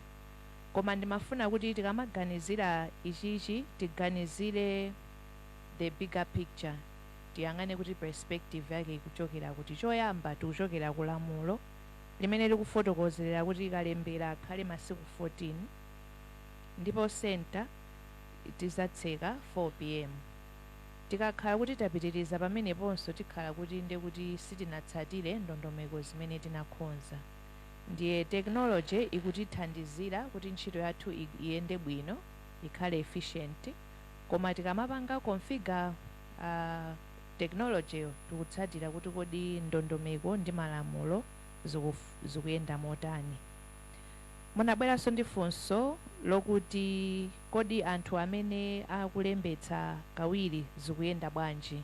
koma ndimafuna kuti tikamaganizira ichichi tiganizire the bigger picture, tiyang'ane kuti perspective yake ikuchokera kuti. Choyamba, tikuchokera ku lamulo limene likufotokozerera kuti kalembera akhale masiku 14, ndipo center tizatseka 4 p.m. Tikakhala kuti tapitiriza pameneponso, tikhala kuti nde kuti sitinatsatire ndondomeko zimene tinakonza. Ndiye technology ikutithandizira kuti ntchito yathu iyende bwino, ikhale efficient, koma tikamapanga configure technology, tikutsatira kuti kodi ndondomeko ndi malamulo zikuyenda motani. Munabweranso ndi funso lokuti kodi anthu amene akulembetsa kawiri zikuyenda bwanji,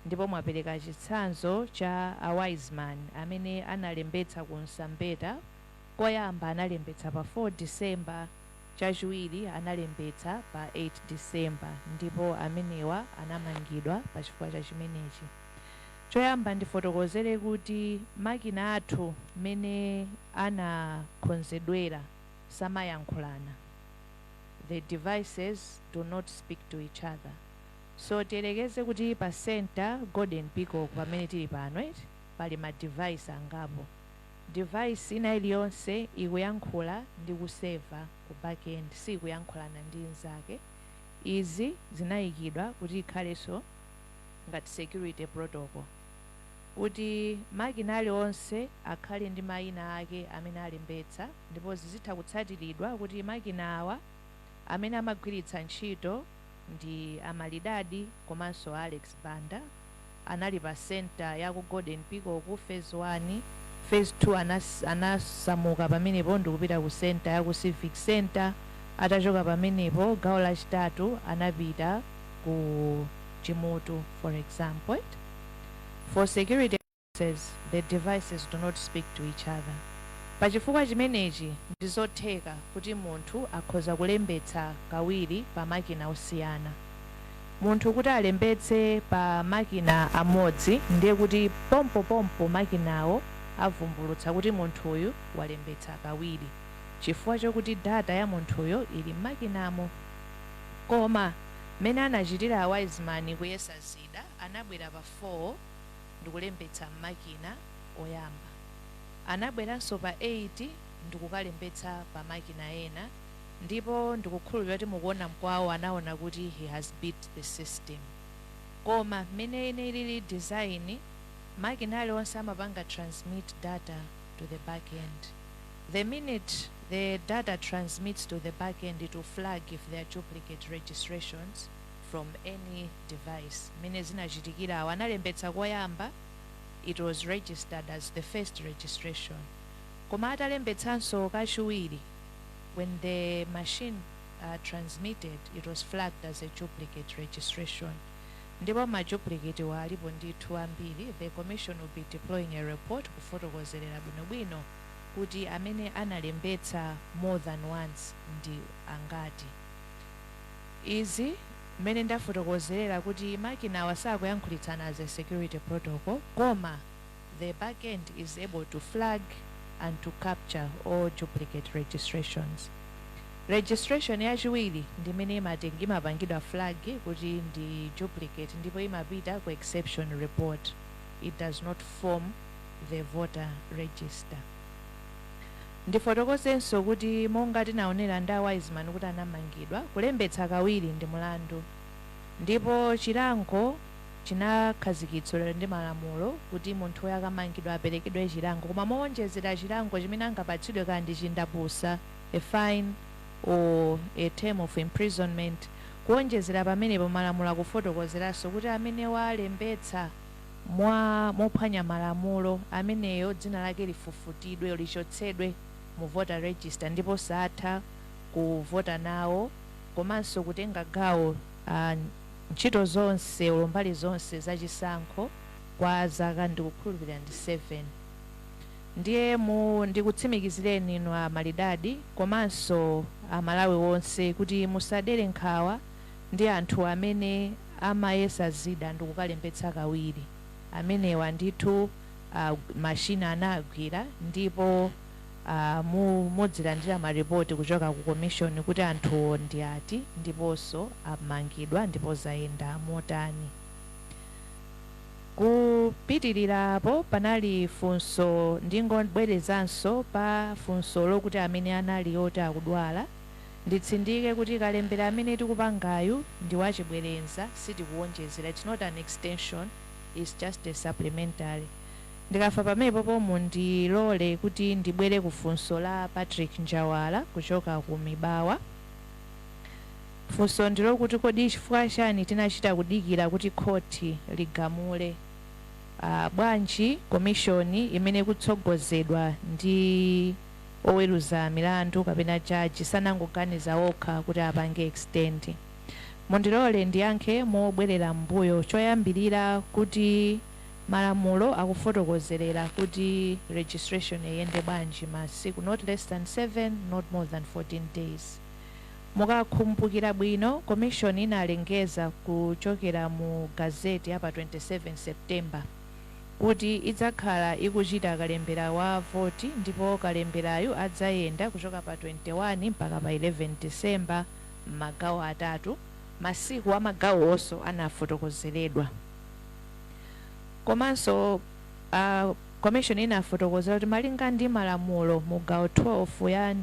ndipo mwapereka chitsanzo cha a Wiseman amene analembetsa ku Nsambeta. Koyamba analembetsa pa 4 December, chachiwiri analembetsa pa 8 December, ndipo amenewa anamangidwa pa chifukwa cha chimenechi. Choyamba ndifotokozere kuti makina athu mmene anakonzedwera samayankhulana. The devices do not speak to each other. So tiyerekeze kuti pa center Golden Peacock pamene tili pano, eti, pali ma device angapo. Device ina iliyonse ikuyankhula ndi ku server ku backend, sikuyankhulana ndi nzake. Izi zinayikidwa kuti ikhalenso ngati security protocol, kuti makina aliwonse akhale ndi mayina ake amene alembetsa, ndipo zizitha kutsatiridwa kuti makina awa amene amagwiritsa ntchito ndi Amalidadi komanso Alex Banda, anali pa center ya ku Golden Peacock phase 1, phase 2 anasamuka pamenepo ndikupita ku center ya ku Civic Center. Atachoka pamenepo, gawo lachitatu anapita ku Chimutu, for example. For security purposes, the devices do not speak to each other. Pachifukwa chimenechi, ndizotheka kuti munthu akhoza kulembetsa kawiri pa makina osiyana. Munthu kuti alembetse pa makina amodzi, ndiye kuti pompopompo makinawo avumbulutsa kuti munthuyu walembetsa kawiri, chifukwa chokuti data ya munthuyo ili m'makinamo. Koma mmene anachitira a Wiseman kuyesa zida, anabwera pa 4 ndikulembetsa m'makina oyamba, anabweranso pa 8 ndikukalembetsa pa makina ena, ndipo ndikukhulupirira kuti mukuona mkwawo anaona kuti he has beat the system. Koma mmene ine ilili design, makina aliwonse amapanga transmit data to the back end. The minute the data transmits to the back end, it will flag if there are duplicate registrations from any device. Mmene zinachitikirawo, analembetsa koyamba, it was registered as the first registration, koma atalembetsanso kachiwiri, when the machine transmitted, it was flagged as a duplicate registration. Ndipo ma duplicate wa alipo ndithu ambiri. The commission will be deploying a report kufotokozerera bwinobwino kuti amene analembetsa more than once ndi angati. Izi mmene ndafotokozerera kuti makina sakuyankhulitsana as a security protocol, koma the backend is able to flag and to capture all duplicate registrations. Registration yachiwiri ndimene imapangidwa flag kuti ndi duplicate, ndipo imapita ku exception report. It does not form the voter register. Ndifotokozenso kuti monga tinaonera ndi a Wiseman kuti anamangidwa, kulembetsa kawiri ndi mulandu, ndipo chilango chinakhazikitsidwa ndi malamulo kuti munthu akamangidwa aperekedwe chilango. Koma mowonjezera chilango chimene angapatsidwe, kandi chindapusa, a fine or a term of imprisonment, kuwonjezera pamenepo malamulo akufotokozeranso kuti amene walembetsa mwa mophwanya malamulo, ameneyo dzina lake lifufutidwe, lichotsedwe mu voter register, ndipo satha kuvota nawo komanso kutenga gawo ntchito zonse, mbali zonse zachisankho kwa zaka, ndikukhulupirira ndi 7. Ndiye mu ndikutsimikizireni inu a Malidadi komanso Amalawi wonse kuti musadere nkhawa ndi anthu amene amayesa zida ndikukalembetsa kawiri. Amenewa ndithu mashina anagwira, ndipo mudzilandira maripoti kuchoka ku commission kuti anthuwo ndi ati, ndiponso amangidwa, ndipo zayenda motani. Kupitirirapo, panali funso, ndingobwerezanso pa funso lokuti amene anali oti akudwala. Nditsindike kuti kalembera amene tikupangayu ndi wachibwereza, sitikuwonjezera. It's not an extension, it's just a supplementary. Ndikafa pamenepo pomwe, ndilole kuti ndibwere ku funso la Patrick Njawala kuchoka ku Mibawa. Funso ndilokuti kodi chifukwa chani tinachita kudikira kuti khoti ligamule? Bwanji komishoni imene ikutsogozedwa ndi oweruza milandu kapena jaji sanangoganiza okha kuti apange extend? Mundilole ndiyankhe mobwerera mbuyo. Choyambirira, kuti malamulo akufotokozerera kuti registration iyende bwanji, masiku not less than 7, not more than 14 days. Mukakumbukira bwino, commission inalengeza kuchokera mu gazeti ya pa 27 September kuti idzakhala ikuchita kalembera wa voti, ndipo kalemberayu adzayenda kuchoka pa 21 mpaka pa 11 December m'magawo atatu. Masiku a magawo onso anafotokozeredwa. Komanso commission inafotokozera kuti malinga ndi malamulo mu gawo 12 ya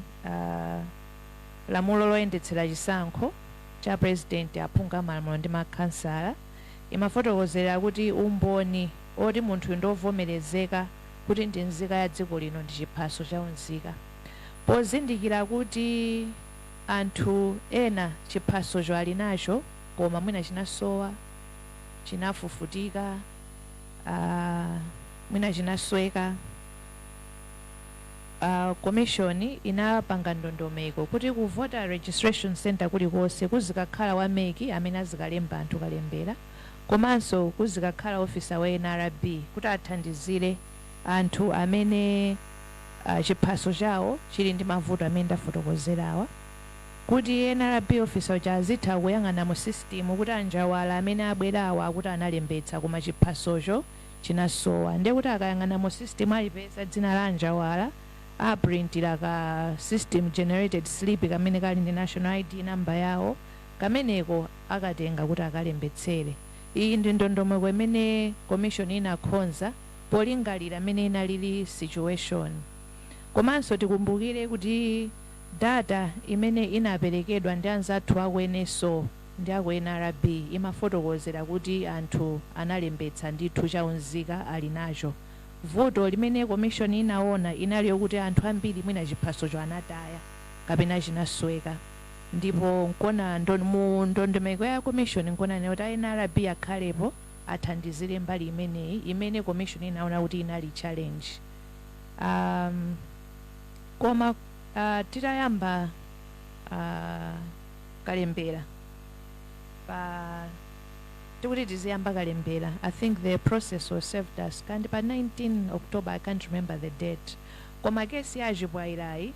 lamulo loyendetsera chisankho cha president, aphungu amalamulo ndi makhansala, imafotokozera kuti umboni oti munthu ndovomerezeka kuti ndi nzika ya dziko lino ndi chiphaso cha unzika. Pozindikira kuti anthu ena chiphasocho ali nacho koma mwina chinasowa, chinafufutika, mwina chinasweka, commission inapanga ndondomeko kuti ku voter registration center kulikonse kuzikakhala wa MEC amene azikalemba anthu kalembera, komanso kuzikakhala officer wa NRB kuti athandizire anthu amene chiphaso chawo chili ndi mavuto amene ndafotokozerawa, kuti NRB officer uja azitha kuyang'ana mu system kuti anjawala amene abwerawa akuti analembetsa koma chiphasocho chinasowa. Ndiye kuti akayang'ana mu system alipeza dzina la anjawala, aprintira ka system generated slip kamene kali ndi national ID number yawo, kameneko akatenga kuti akalembetsere. Iyi ndi ndondomeko imene commission inakhonza polingalira imene inalili situation. Komanso tikumbukire kuti data imene inaperekedwa ndi anzathu aku NSO ndi aku NRB imafotokozera kuti anthu analembetsa ndithu, chaunzika ali nacho. Vuto limene commission inaona inali yokuti anthu ambiri mwina chiphasocho anataya kapena chinasweka, ndipo nkona mu ndondomeko ya commission nkona kuti NRB akhalepo athandizire mbali imeneyi imene commission inaona kuti inali challenge. Koma titayamba kalembera pa tikuti tiziyamba kalembera, I think the process was served us kandi pa 19 October, I can't remember the date. Koma kesi ya Chipwairayi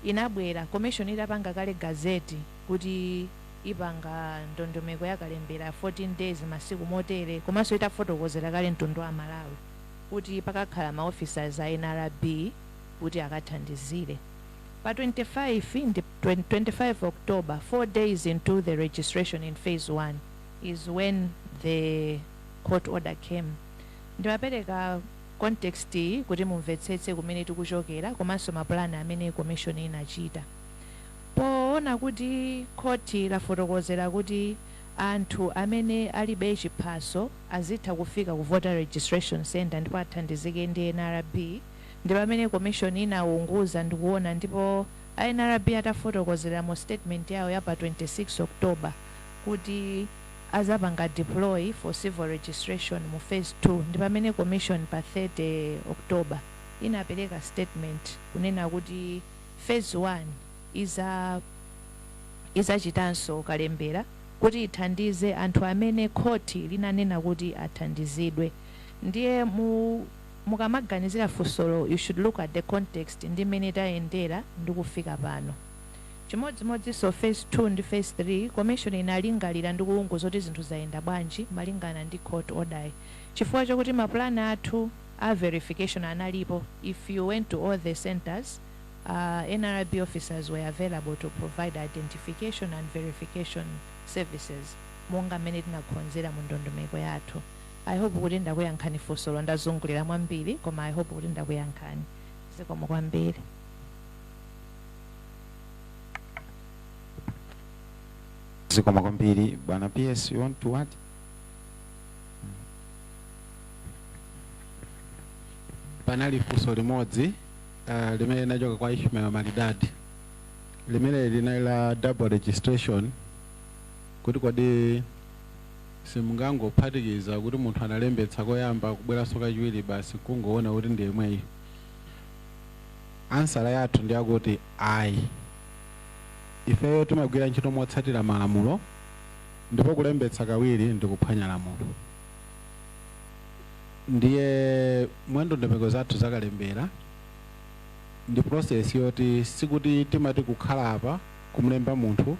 inabwera commission itapanga kale gazeti kuti ipanga ndondomeko ya kalembera 14 days, masiku motere, komanso itafotokozera kale mtundu wa Malawi kuti pakakhala ma officers a NRB kuti akathandizire. Pa 25 ndi 20 25 October, 4 days into the registration in phase 1, is when the court order came. Ndimapereka context iyi kuti mumvetsetse kumene tikuchokera komanso mapulani amene commission inachita poona kuti khoti lafotokozera kuti anthu amene alibe chiphaso azitha kufika ku voter registration center ndipo athandizike ndi NRB. Ndi pamene commission inawunguza ndikuona, ndipo NRB atafotokozera mu statement yawo ya pa 26 October kuti azapanga deploy for civil registration mu phase 2, ndi pamene commission pa 30 October inapereka statement kunena kuti phase 1 izachitanso kalembera kuti ithandize anthu amene khoti linanena kuti athandizidwe. Ndiye mukamaganizira funsolo, you should look at the context ndi mmene tayendera ndi kufika pano. Chimodzimodzinso phase 2 ndi phase 3, commission inalingalira ndi kuwunguza kuti zinthu zayenda bwanji malingana ndi court order, chifukwa chokuti mapulani athu a verification analipo. If you went to all the centers, NRB officers were available to provide identification and verification services monga mmene tinakhonzera mu ndondomeko yathu. I hope kuti ndakuyankhani funsolo. Ndazungulira mwambiri, koma I hope kuti ndakuyankhani. Zikomo kwambiri. Zikomo kwambiri, bwana PS. You want to add? Panali funso limodzi limene linachoka kwa Ishmael Maridadi, limene linali la double registration, kuti kodi simungangophatikiza kuti munthu analembetsa koyamba, kubweranso kachiwiri, basi kungoona kuti ndi yemweyo? Answer yathu ndi yakuti ayi. Ifeyo timagwira ntchito motsatira malamulo, ndipo kulembetsa kawiri ndi kuphwanya lamulo. Ndiye mwandondomeko zathu zakalembera ndi process yoti sikuti timati kukhala apa kumlemba munthu,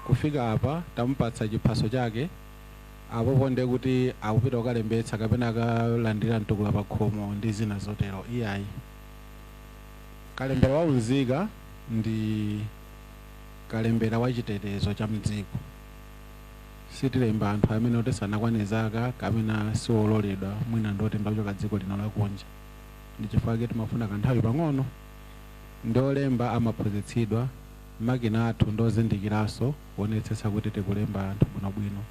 kufika apa tamupatsa chiphaso chake, apopo ndiye kuti akupita kukalembetsa kapena akalandira mtukula pa khomo ndi zina zotero, iyayi. Kalembera waunzika ndi kalembera wa chitetezo cha mdziko. Sitilemba anthu amene oti sanakwane zaka kapena siwololedwa, mwina ndoti ndachoka dziko lino lakunja. Ndi chifukwa chake timafuna kanthawi pang'ono. Ndi olemba amaphunzitsidwa, makina athu ndozindikiranso kuonetsetsa kuti tikulemba anthu bwinobwino.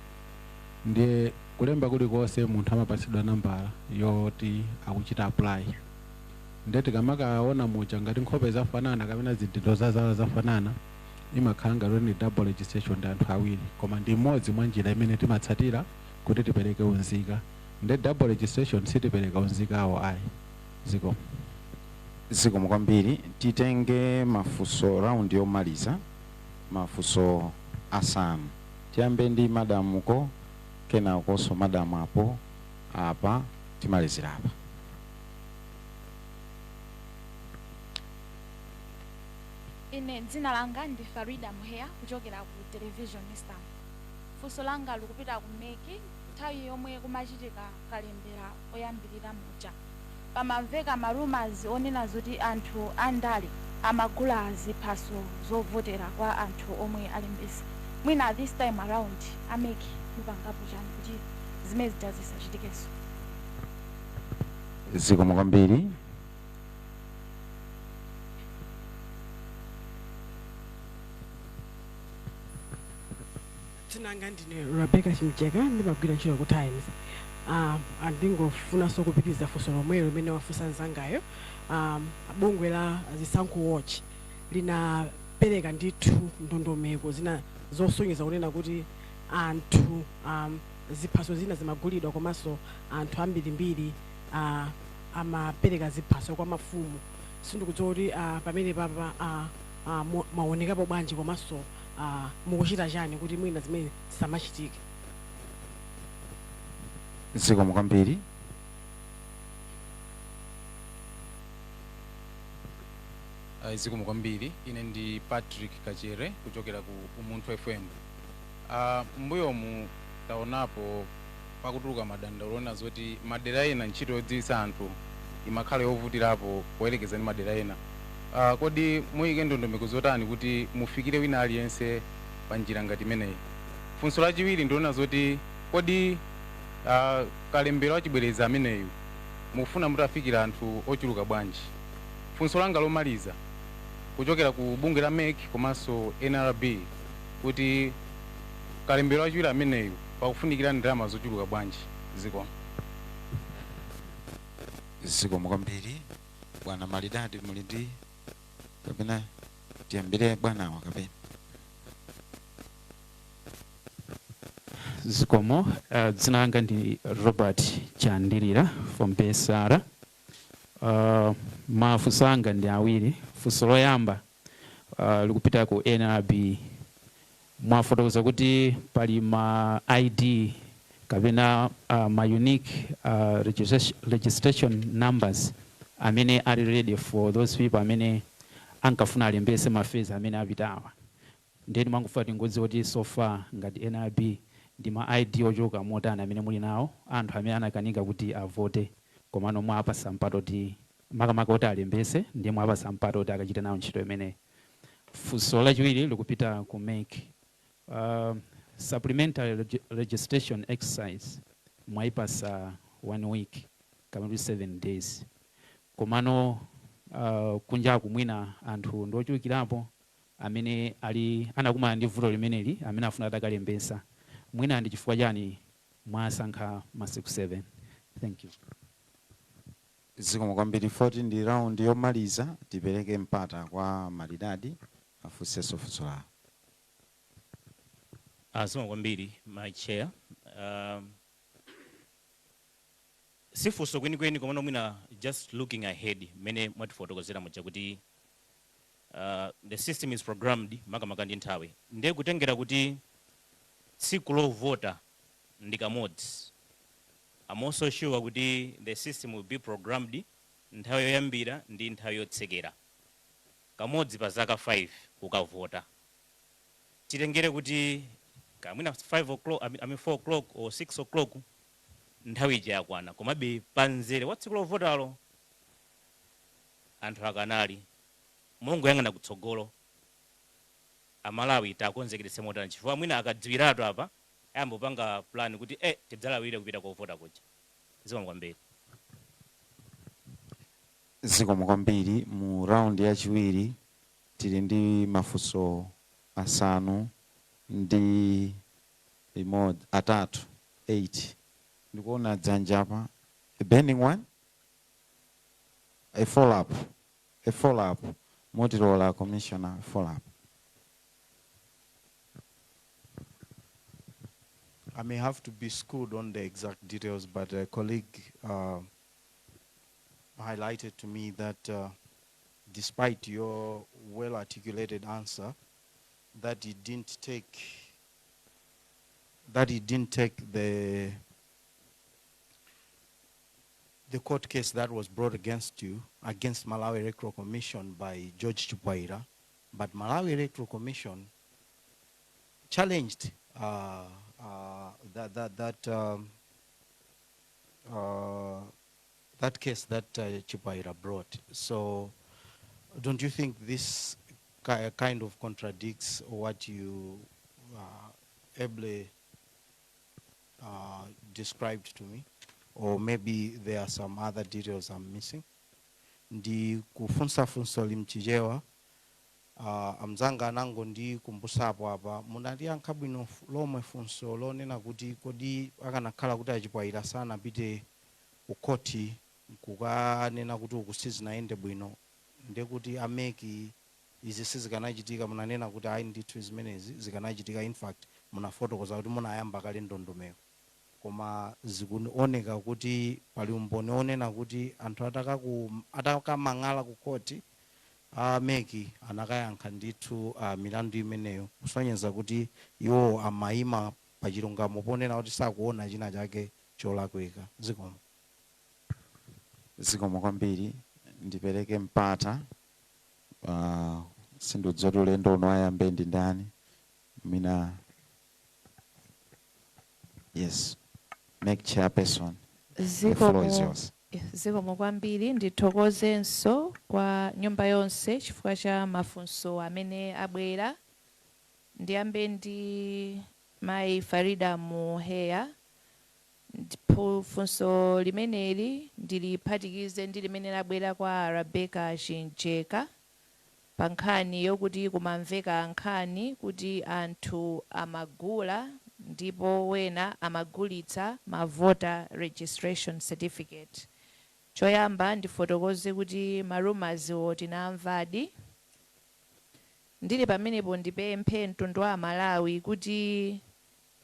Ndiye kulemba kulikonse munthu amapatsidwa nambala yoti akuchita apply. Ndiye tikamakaona muja ngati nkhope zafanana kapena zidindo zazala zafanana, imakhala ngati ndi double registration, ndi anthu awiri, koma ndi mmodzi mwa njira imene timatsatira kuti tipereke unzika. Ndi double registration sitipereka unzikawo, ayi. Zikomo. Zikomo kwambiri. Titenge mafunso round yomaliza, mafunso asanu. Tiyambe ndi madamuko, kenakonso madamu apo apa, timalizira apa. Ine dzina langa ndi Farida Muheya kuchokera ku Television Star. Funso langa likupita ku MEC. Nthawi yomwe kumachitika kalembera oyambirira muja, pamamveka ma rumours onena zoti anthu andale amagula ziphaso zovotera kwa anthu omwe alembesa. Mwina this time around a MEC mupangapo chani kuti zimene zija zisachitikenso? Zikomo kwambiri. Dzina langa ndine Rebecca Chimjeka, ndimagwira ntchito ku Times. Andingofunanso kupitiriza funso lomwelo limene wafunsa mzangayo. Bungwe la Zisankho Watch linapereka ndithu ndondomeko zina zosonyeza kunena kuti anthu ziphaso zina zimagulidwa, komanso anthu ambirimbiri amapereka ziphaso kwa mafumu. Sindikudziwa kuti pamene papa mwaonekapo bwanji, komanso mukuchita chani kuti mwina zimene zisamachitike? Zikomo kwambiri. Ayi, zikomo kwambiri. Ine ndi Patrick Kachere kuchokera ku Umunthu FM. Mbuyomu taonapo pakutuluka madandaulo ona zoti madera ena ntchito yodziwitsa anthu imakhala yovutirapo poyerekeza ndi madera ena. Kodi muyike ndondomeko zotani kuti mufikire wina aliyense pa njira ngati imeneyi? Funso lachiwiri ndiona zoti kodi kalembera wachibwereza ameneyu mukufuna mutafikira anthu ochuluka bwanji? Funso langa lomaliza kuchokera ku bungwe la MEC komanso NRB, kuti kalembera wachiwiri ameneyu pakufunikira ndalama zochuluka bwanji? Zikomo. Zikomo kwambiri. Bwana Malidadi, muli ndi kapena tiyambire bwanawa kapena? Zikomo. Dzina langa ndi Robert Chandilira from BSR. Mafunso anga ndi awiri. Funso loyamba likupita ku NRB. Mwafotokoza kuti pali ma ID kapena ma unique registration numbers amene ali ready for those people amene ankafuna alembese ma phase amene apitawa. Ndiye ndimangofuna tingodziwa kuti so far ngati NRB ndi ma ID ochuluka motani amene muli nawo, anthu amene anakanika kuti avote komano mwapasa mpata kuti makamaka kuti alembese, ndiye mwapasa mpata kuti akachite nawo ntchito imeneyi. Funso lachiwiri likupita ku MEC. Supplementary registration exercise mwayipasa one week kapena kuti 7 days, komano kunjaku mwina anthu ndiochulukirapo. Amene ali anakumana ndi vuto limeneli, amene afuna atakalembesa, mwina ndi chifukwa chani mwasankha masiku 7? Thank you. Zikomo kwambiri. 14 ndi round yomaliza. Tipereke mpata kwa Maridadi afunsenso funso lawo. Zikomo kwambiri, my chair. Sifunso kwenikweni, komano mwina just looking ahead, mmene mwatifotokozera muja kuti the system is programmed makamaka ndi nthawi, ndiye kutengera kuti tsiku lovota ndi kamodzi, I'm also sure kuti the system will be programmed nthawi yoyambira ndi nthawi yotsekera kamodzi pa zaka 5 kukavota. Titengere kuti kamwina 5 o'clock, I mean 4 o'clock or 6 o'clock, nthawi ija yakwana, komabe pamzere wa tsiku lovotalo anthu akanali mongoyang'ana kutsogolo. Amalawi takonzekeretse motani? Chifukwa mwina akadziwiratu apa ayambopanga plan kuti tidzalawire kupita kovota kuja. Zikomo kwambiri. Zikomo kwambiri. Mu round yachiwiri tili ndi mafunso asanu ndi limodzi, atatu, 8. Ndikuona dzanja apa, a burning one, a follow up, a follow up. Motilola, Commissioner, follow up. I may have to be schooled on the exact details, but a colleague highlighted to me that despite your well-articulated answer, that he didn't take the court case that was brought against you, against Malawi Electoral Commission by George Chipwaira, but Malawi Electoral Commission challenged that case that Chipwaira brought. So don't you think this kind of contradicts what you ably described to me? Or maybe there are some other details I'm missing. Ndi kufunsa funso limchichewa. Amzanga anango ndi kumbusapo apa, munaliyankha bwino lomwe funso lonena kuti kodi akanakhala kuti aChipwaira sanapite ku khoti kukanena kuti uku sizinayende bwino, ndekuti a MEC izi sizikanachitika? Munanena kuti ayi ndithu, zimenezi zikanachitika. In fact, munafotokoza kuti munayamba kale ndondomeko, koma zikuoneka kuti pali umboni onena kuti anthu atakamang'ala ku khoti, a MEC anakayankha ndithu milandu imeneyo, kusonyeza kuti iwo amayima pachilungamo ponena kuti sakuona china chake cholakwika. Zikomo. Zikomo kwambiri. Ndipereke mpata, sindidziwa kuti ulendo uno ayambe ndi ndani mina. Yes, MEC Chairperson, the floor is yours. Zikomo kwambiri. Ndithokozenso kwa nyumba yonse chifukwa cha mafunso amene abwera. Ndiyambe ndi Mayi Farida Muheya. Ndipo funso limeneli ndiliphatikize ndi limene labwera kwa Rebecca Chinjeka pa nkhani yokuti kumamveka nkhani kuti anthu amagula ndipo wena amagulitsa ma voter registration certificate. Choyamba ndifotokoze kuti ma rumours tinamvadi. Ndili pamenepo, ndipemphe mtundu wa Malawi kuti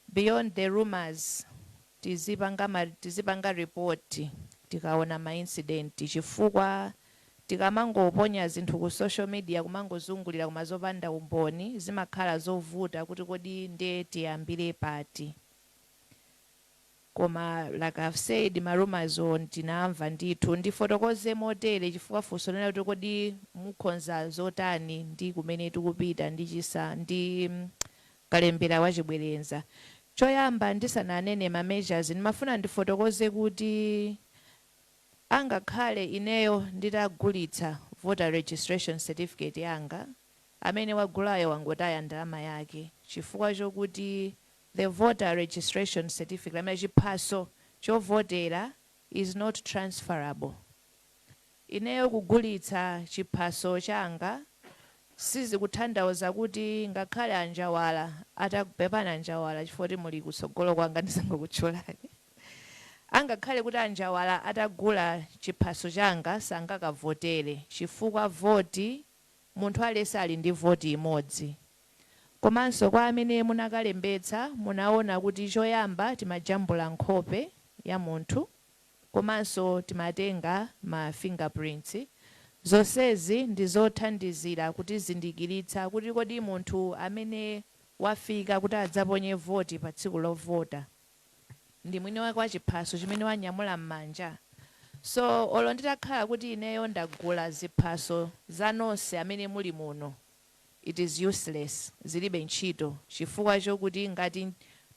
beyond the rumors tizipanga report tikaona ma incident, chifukwa tikamangoponya zinthu ku social media, kumangozungulira koma zopanda umboni, zimakhala zovuta kuti kodi ndiye tiyambire pati. Koma like I've said, ma rumors tinamva ndithu. Ndifotokoze motere, chifukwa funso lina kuti kodi mukhonza zotani ndi kumene tikupita ndi chisa ndi kalembera wachibwereza. Choyamba, ndisananene ma measures, ndimafuna ndifotokoze kuti angakhale ineyo nditagulitsa voter registration certificate yanga, amene wagulayo wangotaya ndalama yake, chifukwa chokuti the voter registration certificate, amene chiphaso chovotera, is not transferable. Ineyo kugulitsa chiphaso changa Sizikutanthauza kuti ngakhale anjawala atakupepana anjawala, chifukwa kuti muli kutsogolo kwanga ndisangokutchulani, angakhale kuti anjawala atagula chiphaso changa sangakavotere, chifukwa voti munthu aliyense ali ndi voti imodzi. Komanso kwa amene munakalembetsa, munaona kuti choyamba timajambula nkhope ya munthu komanso timatenga ma fingerprints. Zonsezi ndi zothandizira kutizindikiritsa kuti kodi munthu amene wafika kuti adzaponye voti pa tsiku lovota ndi mwini wake wa chiphaso chimene wanyamula m'manja. So olo nditakhala kuti ineyo ndagula ziphaso za nonse amene muli muno, it is useless, zilibe ntchito, chifukwa chokuti ngati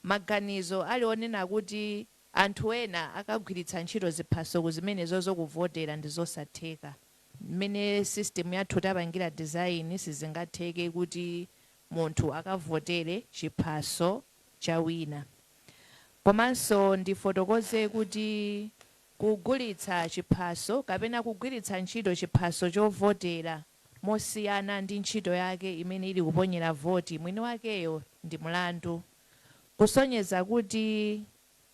maganizo ali onena kuti anthu ena akagwiritsa ntchito ziphaso kuzimenezo zokuvotera, ndi zosatheka. Mmene system yathu tapangira design, sizingatheke kuti munthu akavotere chiphaso cha wina. Komanso ndifotokoze kuti kugulitsa chiphaso kapena kugwiritsa ntchito chiphaso chovotera mosiyana ndi ntchito yake imene ili kuponyera voti mwini wakeyo ndi mlandu, kusonyeza kuti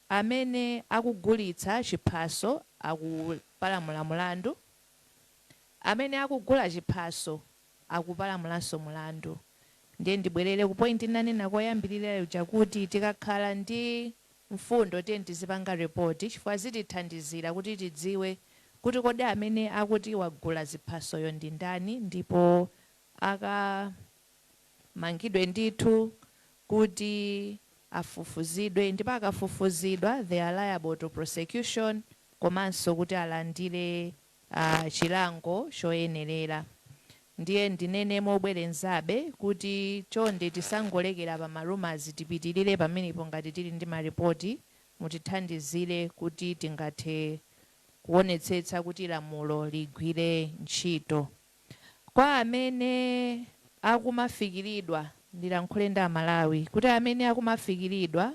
amene akugulitsa chiphaso akupalamula mulandu, amene akugula chiphaso akupalamulanso mulandu. Ndiye ndibwerere ku point nanena koyambirira uja kuti tikakhala ndi mfundo, tiye tizipanga report, chifukwa zitithandizira kuti tidziwe kuti kodi amene akuti wagula ziphasoyo ndi ndani, ndipo akamangidwe ndithu kuti afufuzidwe, ndipo akafufuzidwa they are liable to prosecution komanso kuti alandire chilango choyenerera. Ndiye ndinene mobwerezabe kuti chonde tisangolekera pa ma rumours, tipitirire pamenepo. Ngati tili ndi maripoti, mutithandizire kuti tingathe kuonetsetsa kuti lamulo ligwire ntchito. Kwa amene akumafikiridwa, ndilankhule ndi Amalawi kuti amene akumafikiridwa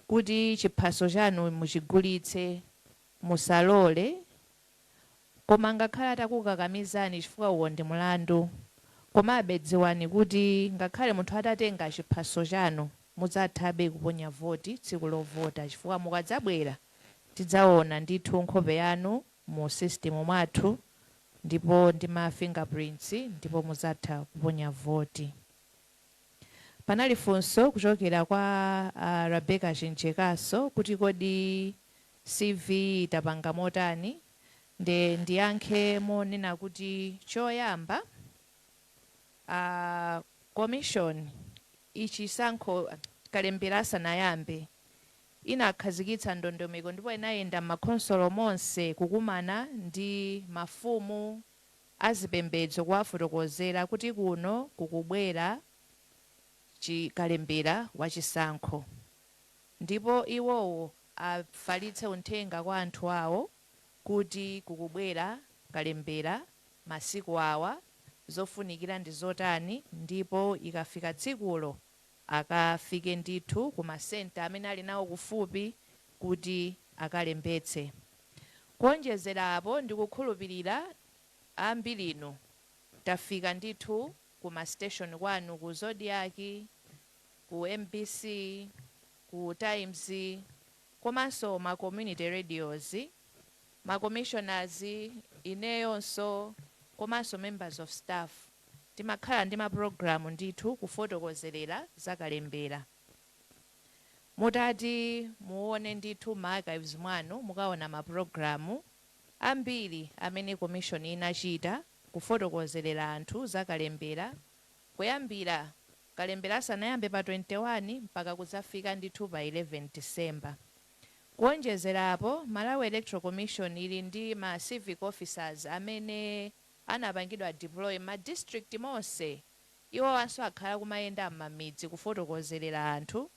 kuti chiphaso chanu muchigulitse, musalole. Koma ngakhale atakukakamizani, chifukwa uwo ndi mlandu, komabe dziwani kuti ngakhale munthu atatenga chiphaso chanu, mudzathabe kuponya voti tsiku lovota, chifukwa mukadzabwera tidzaona ndithu nkhope yanu mu system mwathu ndipo ndi ma fingerprints, ndipo mudzatha kuponya voti. Panali funso kuchokera kwa Rebecca Chinchekaso kuti kodi CV tapanga motani? Nde ndiyankhe monena kuti choyamba, commission ichisankho kalembera asanayambe inakhazikitsa ndondomeko, ndipo inayenda m'makhonsolo monse kukumana ndi mafumu azipembedzo kuwafotokozera kuti kuno kukubwera chikalembera wachisankho, ndipo iwowo afalitse uthenga kwa anthu awo kuti kukubwera kalembera masiku awa, zofunikira ndi zotani, ndipo ikafika tsikulo akafike ndithu ku masenta amene ali nawo kufupi kuti akalembetse. Kuonjezera apo, ndikukhulupirira ambiri inu tafika ndithu ku ma station kwanu, ku Zodiak, ku MBC, ku Times, komanso ma community radios, ma commissioners, ineyonso komanso members of staff timakhala ndi mapulogalamu ndithu kufotokozerera zakalembera. Mutati muone ndithu ma archives mwanu, mukaona mapulogalamu ambiri amene commission inachita kufotokozerera anthu zakalembera, kuyambira kalembera asanayambe pa 21 mpaka kudzafika ndithu pa 11 December. Kuonjezerapo, Malawi Electoral Commission ili ndi ma civic officers amene anapangidwa deploy ma district monse. Iwowanso akhala kumayenda m'mamidzi kufotokozerera anthu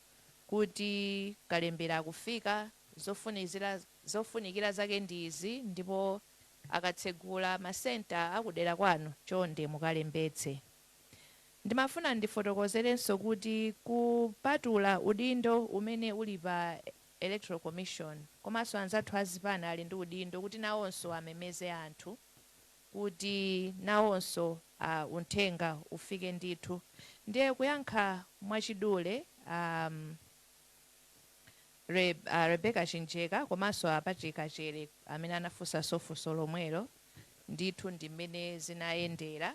kuti kalembera akufika, zofunikira zake ndi izi, ndipo akatsegula masenta akudera kwanu, chonde mukalembetse. Ndimafuna ndifotokozerenso kuti kupatula udindo umene uli pa Electoral Commission, komanso anzathu azipani ali ndi udindo kuti nawonso amemeze anthu. Kuti nawonso uthenga ufike ndithu. Ndiye kuyankha mwachidule Rebecca Chinjeka komanso a Patrick Achere amene anafunsanso funso lomwelo, ndithu ndi mmene zinayendera.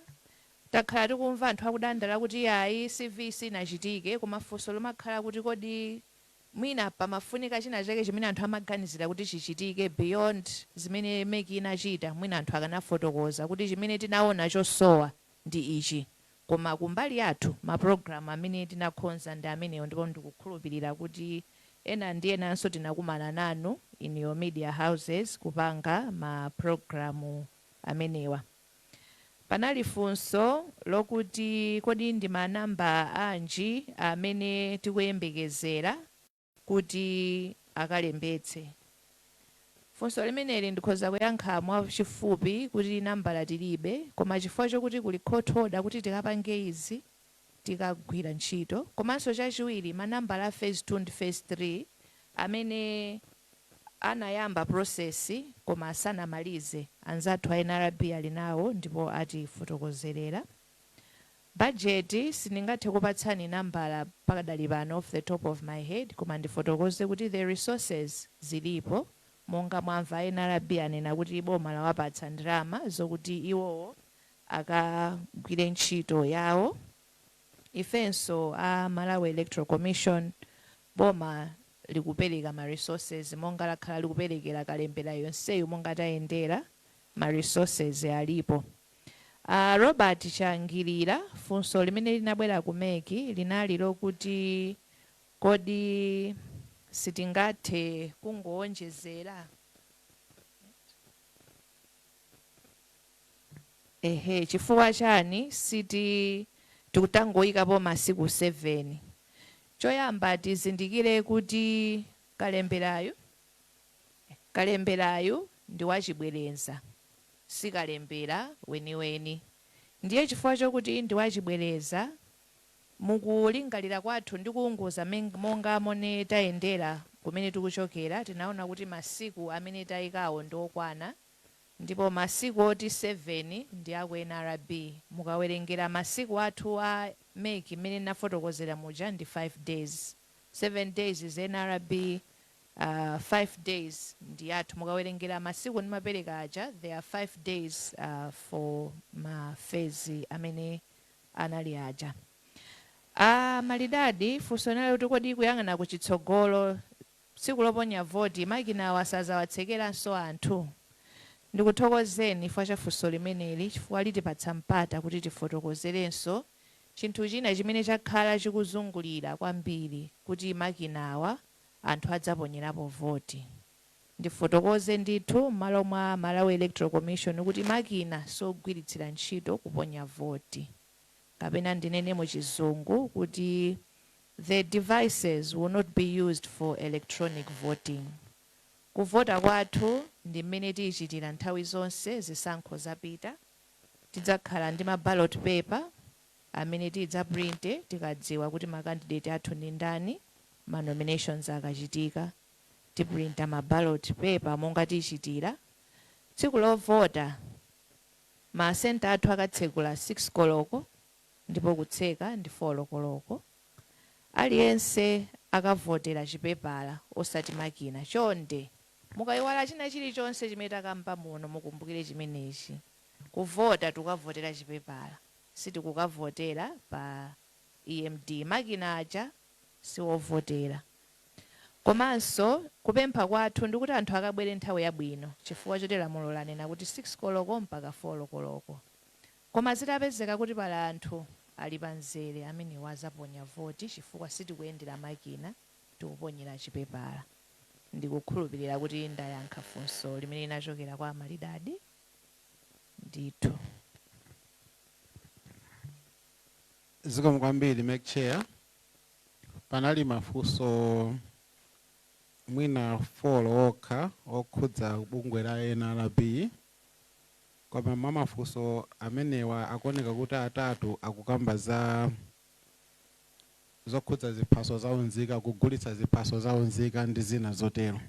Takhala tikumva anthu akudandaula kuti ayi, CV sinachitike, koma funso lomakhala kuti kodi mwina pamafunika china chake chimene anthu amaganizira kuti chichitike beyond zimene MEC inachita? Mwina anthu akanafotokoza kuti chimene tinaona chosowa ndi ichi. Koma kumbali yathu, mapulogalamu amene tinakonza ndi amenewo, ndipo ndikukhulupirira kuti ena ndi enanso tinakumana nanu in your media houses kupanga mapulogalamu amenewa. Panali funso lokuti kodi ndi manamba anji amene tikuyembekezera kuti akalembetse? Funso limeneli ndikhoza kuyankha mwachifupi kuti nambala tilibe, koma chifukwa chokuti kuli court order kuti tikapange izi, tikagwira ntchito. Komanso chachiwiri, manambala a phase 2 ndi phase 3 amene anayamba process koma asanamalize, anzathu a NRB ali nawo ndipo atifotokozerera. Bajeti sindingathe kupatsani nambala pakadali pano off the top of my head, koma ndifotokoze kuti the resources zilipo. Monga mwamva, NRB anena kuti boma lawapatsa ndalama zokuti iwowo akagwire ntchito yawo. Ifenso a Malawi Electoral Commission, boma likupereka ma resources monga lakhala likuperekera kalembera yonseyo. Monga tayendera, ma resources alipo. Robert Changilira, funso limene linabwera ku MEC linali lokuti kodi sitingathe kungowonjezera? Ehe, chifukwa chani siti tikutangoyikapo masiku 7? Choyamba tizindikire kuti kalemberayu ndi wachibwereza, sikalembera weniweni. Ndiye chifukwa chokuti ndi wachibwereza, mukulingalira kwathu ndi kuunguza monga momwe tayendera kumene tikuchokera, tinaona kuti masiku amene tayikawo ndi okwana, ndipo masiku oti 7 ndi aku NRB. Mukawerengera masiku athu a MEC mmene nafotokozera muja ndi 5 days, 7 days is NRB, 5 days ndi athu. Mukawerengera masiku ndimapereka aja, there are 5 days for ma phase amene anali aja. Malidadi, funso linali kuti kodi kuyang'ana kuchitsogolo, tsiku loponya voti makinawo asazawatsekeranso anthu? Ndikuthokozeni chifukwa cha funso limeneli, chifukwa litipatsa mpata kuti tifotokozerenso chinthu china chimene chakhala chikuzungulira kwambiri, kuti makinawa anthu adzaponyerapo voti. Ndifotokoze ndithu m'malo mwa Malawi Electoral Commission kuti makina sogwiritsira ntchito kuponya voti, kapena ndinene mu Chizungu kuti the devices will not be used for electronic voting. Kuvota kwathu ndi mmene tiyichitira nthawi zonse zisankho zapita. Tidzakhala ndi ma ballot paper amene tidzaprinte tikadziwa kuti ma candidate athu ndi ndani. Ma nominations akachitika, tiprinta ma ballot paper monga tichitira. Tsiku lovota, ma center athu akatsekula 6 koloko ndipo kutseka ndi 4 koloko. Aliyense akavotera chipepala, osati makina. Chonde, mukayiwala china chilichonse chimene takamba muno, mukumbukire chimenechi: kuvota tikukavotera chipepala, sitikukavotera pa EMD. Makina aja siwovotera. Komanso kupempha kwathu ndikuti anthu akabwere nthawi yabwino, chifukwa choti lamulo lanena kuti 6 koloko mpaka 4 koloko. Koma zitapezeka kuti pali anthu ali pamzere, amenewo azaponya voti, chifukwa sitikuyendera makina, tikuponyera chipepala. Ndikukhulupirira kuti ndayankha funso limene linachokera kwa Malidadi ndithu. Zikomo kwambiri, MEC Chair. Panali mafunso mwina 4 okha okhudza bungwe la NRB, koma mwa mafunso amenewa akuoneka kuti atatu akukamba za zokhudza ziphaso zaunzika, kugulitsa ziphaso zaunzika ndi zina zotero.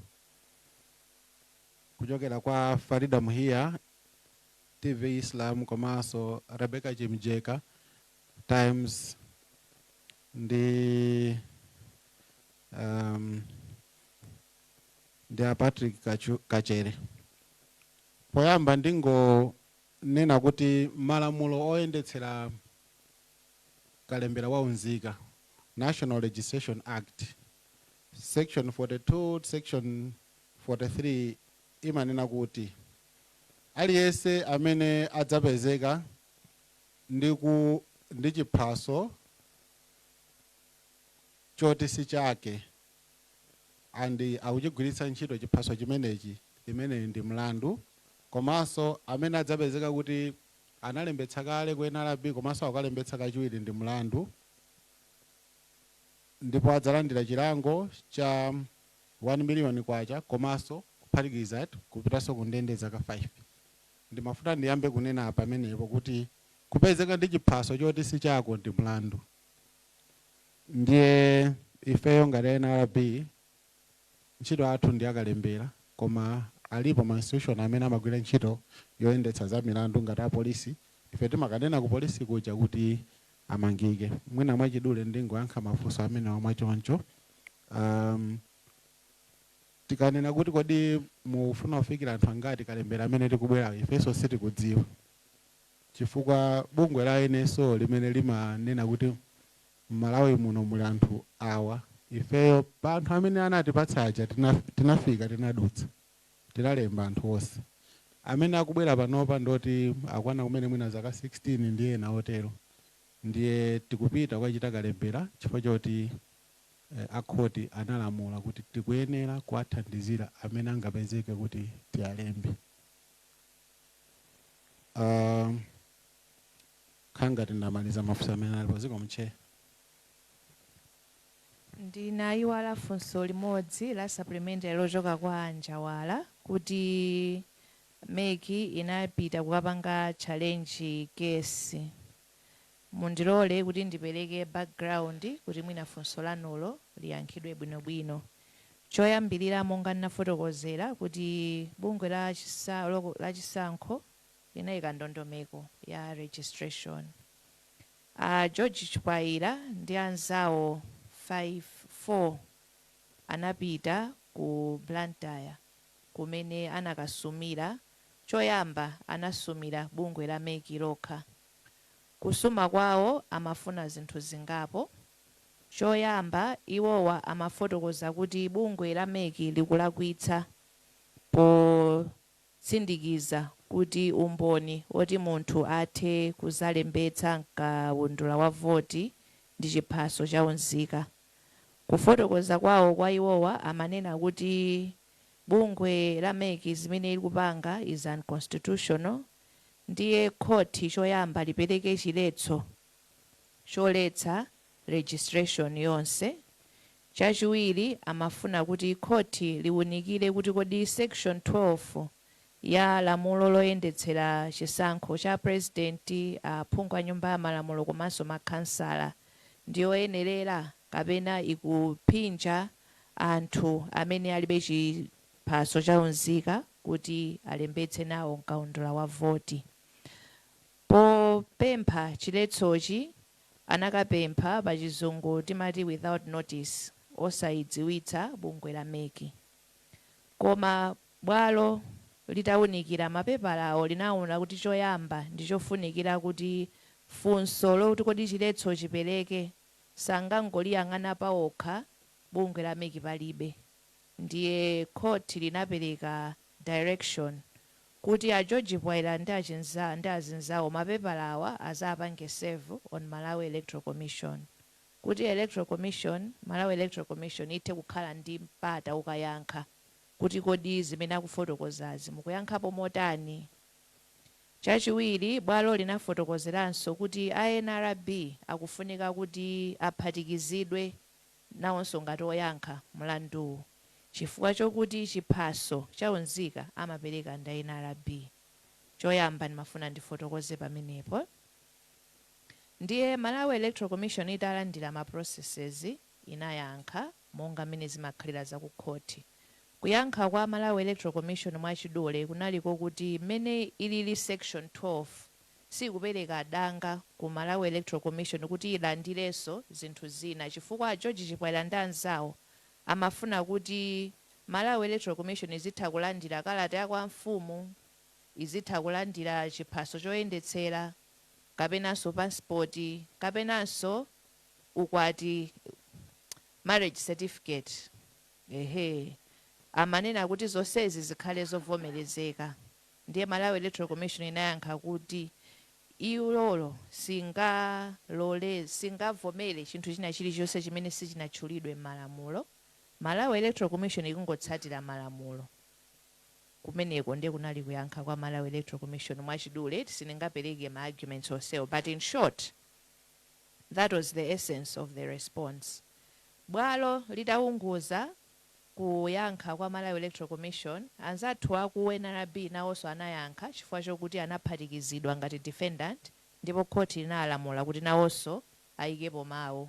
Kuchokera kwa Farida Muhiya. TV Islam, komanso Rebecca Chimjeka, Times, ndi a Patrick Kachere. Poyamba ndingonena kuti malamulo oyendetsera kalembera wa unzika, National Registration Act, section 42, section 43, imanena kuti aliyense amene adzapezeka ndi chiphaso choti si chake and akuchigwiritsa ntchito chiphaso chimenechi, imeneyi ndi mlandu. Komanso amene adzapezeka kuti analembetsa kale ku NRB komanso akukalembetsa kachiwiri, ndi mlandu, ndipo adzalandira chilango cha 1 million kwacha komanso kuphatikiza kupitanso ku ndende zaka 5. Ndimafuna ndiyambe kunena pamenepo kuti kupezeka ndi chiphaso choti si chako ndi mlandu. Ndiye ifeyo ngati NRB, ntchito yathu ndi yakalembera, koma alipo ma institution amene amagwira ntchito yoyendetsa za milandu ngati apolisi. Ife timakanena ku polisi kuja kuti amangike. Mwina mwachidule ndingoyankha mafunso amene mwachoncho. Tikanena kuti kodi mufuna kufikira anthu angati kalembera amene tikubwera, ifenso sitikudziwa, chifukwa bungwe la NSO limene limanena kuti m'Malawi muno muli anthu awa, ifeyo pa anthu amene anatipatsa aja tinafika, tinadutsa, tinalemba anthu onse. Amene akubwera panopa ndoti akwana kumene mwina zaka 16 ndi ena otero. Ndiye tikupita kukachita kalembera chifukwa choti akhoti analamula kuti tikuyenera kuwathandizira amene angapezeke kuti tiyalembe. Khangati ndamaliza mafunso amene alipo. Zikomo, Chair. Ndinayiwala funso limodzi la supplementary lochoka kwa Njawala kuti MEC inapita kukapanga challenge case. Mundilole kuti ndipereke background kuti mwina funso lanulo liyankhidwe bwinobwino. Choyambirira, monga ndinafotokozera kuti bungwe la chisankho linayika ndondomeko ya registration, George Chipwayira ndi anzawo 5 4 anapita ku Blantyre kumene anakasumira. Choyamba anasumira bungwe la MEC lokha. Kusuma kwawo amafuna zinthu zingapo. Choyamba, iwowa amafotokoza kuti bungwe la MEC likulakwitsa potsindikiza kuti umboni woti munthu athe kuzalembetsa mkaundula wa voti ndi chiphaso cha unzika. Kufotokoza kwawo kwa iwowa, amanena kuti bungwe la MEC zimene likupanga is unconstitutional, ndiye khoti choyamba lipereke chiletso choletsa registration yonse. Chachiwiri, amafuna kuti khoti liwunikire kuti kodi section 12 ya lamulo loyendetsera chisankho cha president, aphungu a nyumba ya malamulo komanso makhansala ndiyoyenerera kapena ikuphinja anthu amene alibe chiphaso cha unzika kuti alembetse nawo mkaundula wa voti. Popempha chiletsochi, anakapempha, pachizungu timati without notice, osayidziwitsa bungwe la MEC. Koma bwalo litawunikira mapepalawo linaona kuti choyamba ndi chofunikira kuti funso lokuti kodi chiletso chipereke sangangoliyang'ana pawokha bungwe la MEC palibe. Ndiye khoti linapereka direction kuti a George Pwaila ndi azinzawo mapepalawa azapange serve on Malawi Electoral Commission, kuti Electoral Commission, Malawi Electoral Commission ithe kukhala ndi mpata ukayankha kuti kodi zimene akufotokozazi mukuyankhapo motani. Chachiwiri, bwalo linafotokozeranso kuti a NRB akufunika kuti aphatikizidwe nawonso ngati oyankha mlanduwu, chifukwa chokuti chiphaso cha unzika amapereka ndi NRB. Choyamba ndimafuna ndifotokoze pamenepo. Ndiye Malawi Electoral Commission italandira ma processes, inayankha monga mmene zimakhalira zakukhoti. Kuyankha kwawo, inayankha Kuyankha kwa Malawi Electoral Commission mwachidule kunaliko kuti mmene ilili section 12 sikupereka danga ku Malawi Electoral Commission kuti ilandirenso zinthu zina, chifukwa George Chipwaira ndi anzawo amafuna kuti Malawi Electoral Commission izitha kulandira kalata ya kwa mfumu, izitha kulandira chiphaso choyendetsera, kapenanso passport, kapenanso ukwati, marriage certificate. Ehe, amanena kuti zonsezi zikhale zovomerezeka. Ndiye Malawi Electoral Commission inayankha kuti iwolo singalole, singavomere chinthu china chilichonse chimene sichinatchulidwe m'malamulo. Malawi Electoral Commission ikungotsatira malamulo. Kumeneko ndiye kunali kuyankha kwa Malawi Electoral Commission mwachidule. Sindingapereke ma arguments onsewo, but in short, that was the essence of the response. Bwalo litaunguza kuyankha kwa Malawi Electoral Commission, anzathu aku NRB nawonso anayankha, chifukwa chokuti anaphatikizidwa ngati defendant, ndipo khoti linalamula kuti nawonso ayikepo mawu.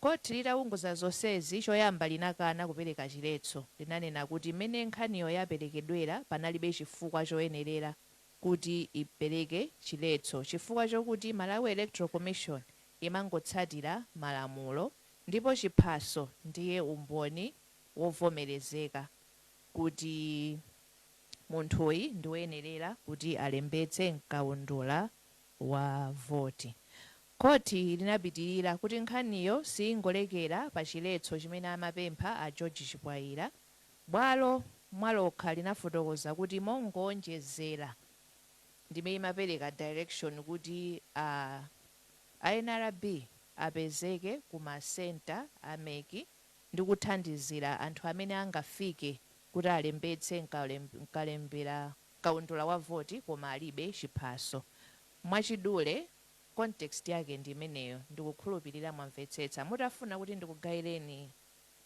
Khoti litaunguza zonsezi, choyamba linakana kupereka chiletso. Linanena kuti mmene nkhaniyo yaperekedwera, panalibe chifukwa choyenerera kuti ipereke chiletso, chifukwa chokuti Malawi Electoral Commission imangotsatira malamulo, ndipo chiphaso ndiye umboni wovomerezeka kuti munthuyi ndi woyenerera kuti alembetse mkaundula wa voti. Khoti linapitirira kuti nkhaniyo siyingolekera pa chiletso chimene amapempha a George Chipwaira. Bwalo mwalokha linafotokoza kuti mongonjezera ndimene imapereka direction kuti a NRB apezeke ku ma center a MEC ndi kuthandizira anthu amene angafike kuti alembetse mkalembera kaundula wa voti koma alibe chiphaso. Mwachidule, context yake ndi imeneyo. Ndikukhulupirira mwamvetsetsa. Mutafuna kuti ndikugayireni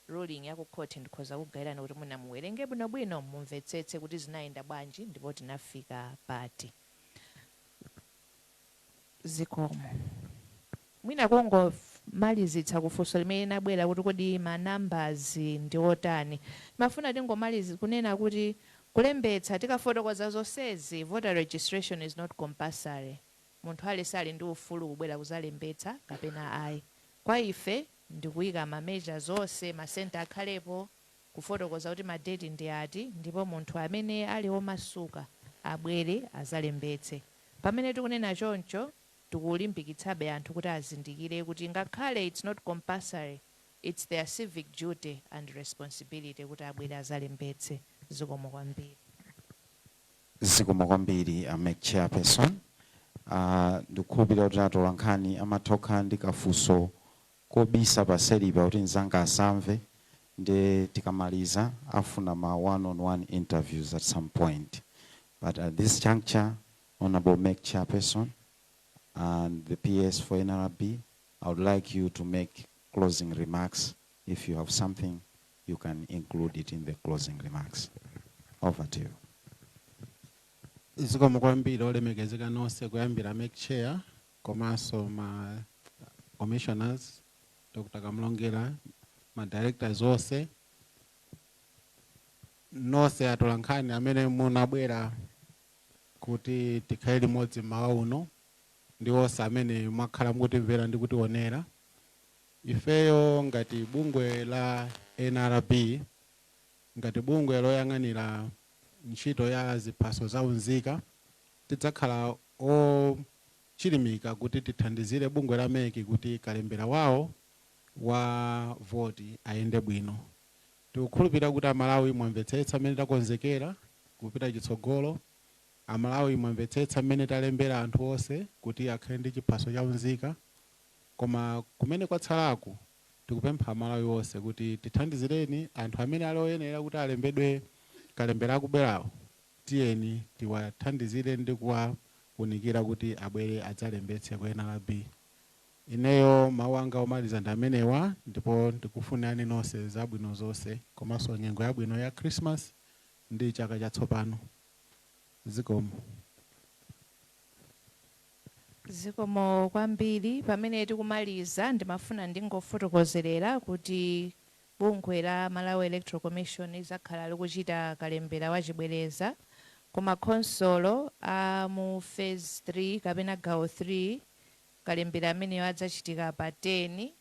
ruling ya ku court, ndikhoza kugayirani kuti mwina muwerenge bwinobwino, mumvetsetse kuti zinayenda bwanji ndipo tinafika pati. Zikomo. Mwina kungomalizitsa kufunso limene linabwera kuti kodi ma numbers ndi otani, mafuna tingomaliza kunena kuti kulembetsa, tikafotokoza zonsezi, voter registration is not compulsory. Munthu aliyense ali ndi ufulu kubwera kuzalembetsa kapena ayi. Kwa ife ndikuyika ma measures onse, ma center akhalepo, kufotokoza kuti ma date ndi ati, ndipo munthu amene ali womasuka abwere azalembetse. Pamene tikunena choncho, tikulimbikitsabe anthu kuti azindikire kuti ngakhale it's not compulsory, it's their civic duty and responsibility kuti abwere azalembetse. Zikomo kwambiri. Zikomo kwambiri, a MEC chairperson. Ndikukhulupirira kuti atola nkhani amatha ndi kafunso kobisa paselipa kuti mzanga asamve, ndi tikamaliza afuna ma one on one interviews at some point. But at this juncture, Honorable MEC chairperson and the PS for NRB, I would like you to make closing remarks. If you have something, you can include it in the closing remarks. Over to you. Zikomo kwambiri, olemekezeka nonse, kuyambira MEC chair komanso ma commissioners, Dr Kamlongera, ma directors onse, nonse atolankhani amene munabwera kuti tikhale limodzi mmawa uno, ndi onse amene mwakhala mukutimvera ndi kutionera. Ifeyo ngati bungwe la NRB, ngati bungwe loyang'anira ntchito ya ziphaso za unzika, tidzakhala ochilimika kuti tithandizire bungwe la MEC kuti kalembera wawo wa voti ayende bwino. Tikukhulupirira kuti Amalawi mwamvetsetsa mmene takonzekera kupita chitsogolo. Amalawi mwamvetsetsa mmene talembera anthu onse kuti akhale ndi chiphaso cha unzika. Koma kumene kwatsalaku, tikupempha Amalawi onse kuti tithandizireni anthu amene ali oyenera kuti alembedwe kalembera akubwerawo. Tiyeni tiwathandizire ndi kuwaunikira kuti abwere adzalembetse ku NRB. Ineyo mawu anga omaliza ndi amenewa, ndipo ndikufunirani nonse zabwino zonse komanso nyengo yabwino ya Christmas ndi chaka chatsopano. Zikomo. Zikomo kwambiri. Pamene tikumaliza, ndimafuna ndingofotokozerera kuti Bungwe la Malawi Electoral Commission lizakhala likuchita kalembera wachibwereza ku makhonsolo a mu phase 3 kapena gawo 3. Kalembera ameneyo adzachitika pa 10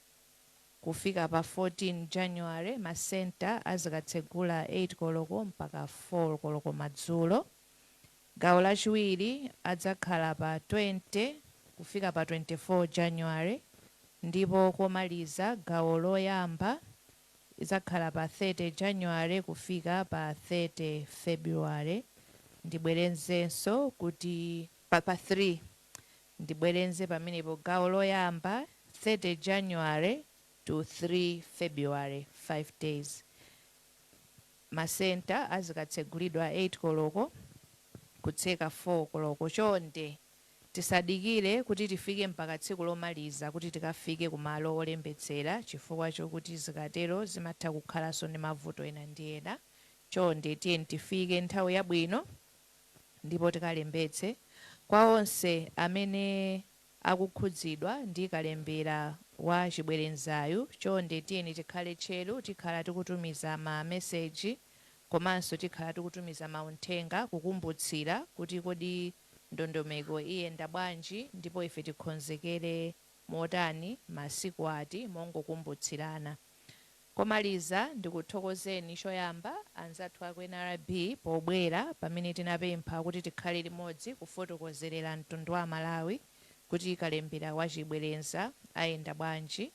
kufika pa 14 January. Masenta azikatsegula 8 koloko mpaka 4 koloko madzulo. Gawo lachiwiri adzakhala pa 20 kufika pa 24 January, ndipo komaliza gawo loyamba idzakhala pa 30 January kufika pa 30 February. Ndibwerezenso kuti pa 3, ndibwerenze pamenepo, gawo loyamba 30 January to 3 February, 5 days. Masenta azikatsegulidwa 8 koloko kutseka 4 koloko. Chonde tisadikire kuti tifike mpaka tsiku lomaliza kuti tikafike kumalo olembetsera, chifukwa chokuti zikatero zimatha kukhalanso ndi mavuto ena ndi ena. Chonde tiyeni tifike nthawi yabwino ndipo tikalembetse. Kwa onse amene akukhudzidwa ndi kalembera wa chibwerezayu, chonde tiyeni tikhale tcheru. Tikhala tikutumiza ma meseji komanso tikhala tikutumiza mauthenga kukumbutsira kuti kodi ndondomeko iyenda bwanji ndipo ife tikonzekere motani, masiku ati, mongokumbutsirana. Komaliza, ndikuthokozeni choyamba anzathu aku NRB pobwera pamene tinapempha kuti tikhale limodzi kufotokozerera mtundu wa Malawi kuti kalembera wachibwereza ayenda bwanji.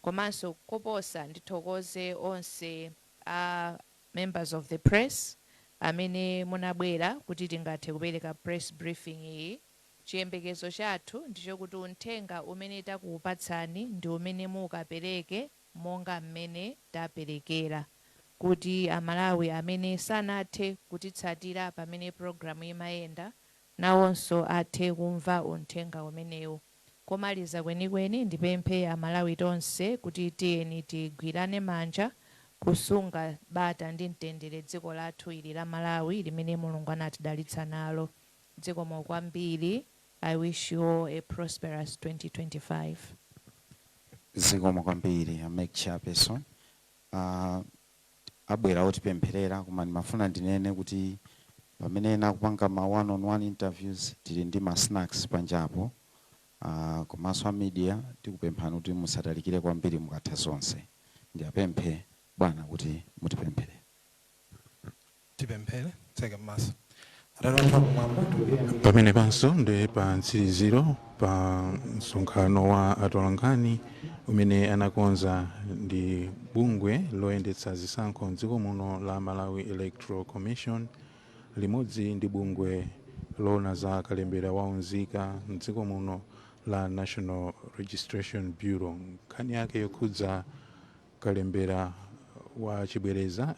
Komanso koposa, ndithokoze onse a members of the press amene munabwera kuti tingathe kupereka press briefing iyi. Chiyembekezo chathu ndichokuti uthenga umene takuupatsani ndi umene mukapereke monga mmene taperekera, kuti Amalawi amene sanathe kutitsatira pamene programu imayenda nawonso athe kumva uthenga umenewu. Komaliza kwenikweni, ndipemphe Amalawi tonse kuti tiyeni tigwirane manja kusunga bata ndi mtendere dziko lathu ili la Malawi limene Mulungu anatidalitsa nalo. Zikomo kwambiri. I wish you all a prosperous 2025. Zikomo kwambiri, a MEC chairperson. Abwera otipempherera, koma ndimafuna ndinene kuti pamene ena akupanga ma one on one interviews, tili ndi ma snacks panjapo. Komanso a media, tikupemphani kuti musatalikire kwambiri mukatha zonse. Ndiyapemphe bwana kuti mutipemphere. Tipemphere, tseke m'maso. Atate wathu akumwamba, tikuyamika Pamene panso ndi pa mtsiriziro pa msonkhano wa atolankhani umene anakonza ndi bungwe loyendetsa zisankho mdziko muno la Malawi Electoral Commission limodzi ndi bungwe loona za kalembera wa unzika mdziko muno la National Registration Bureau, nkhani yake yokhudza kalembera wa chibwereza.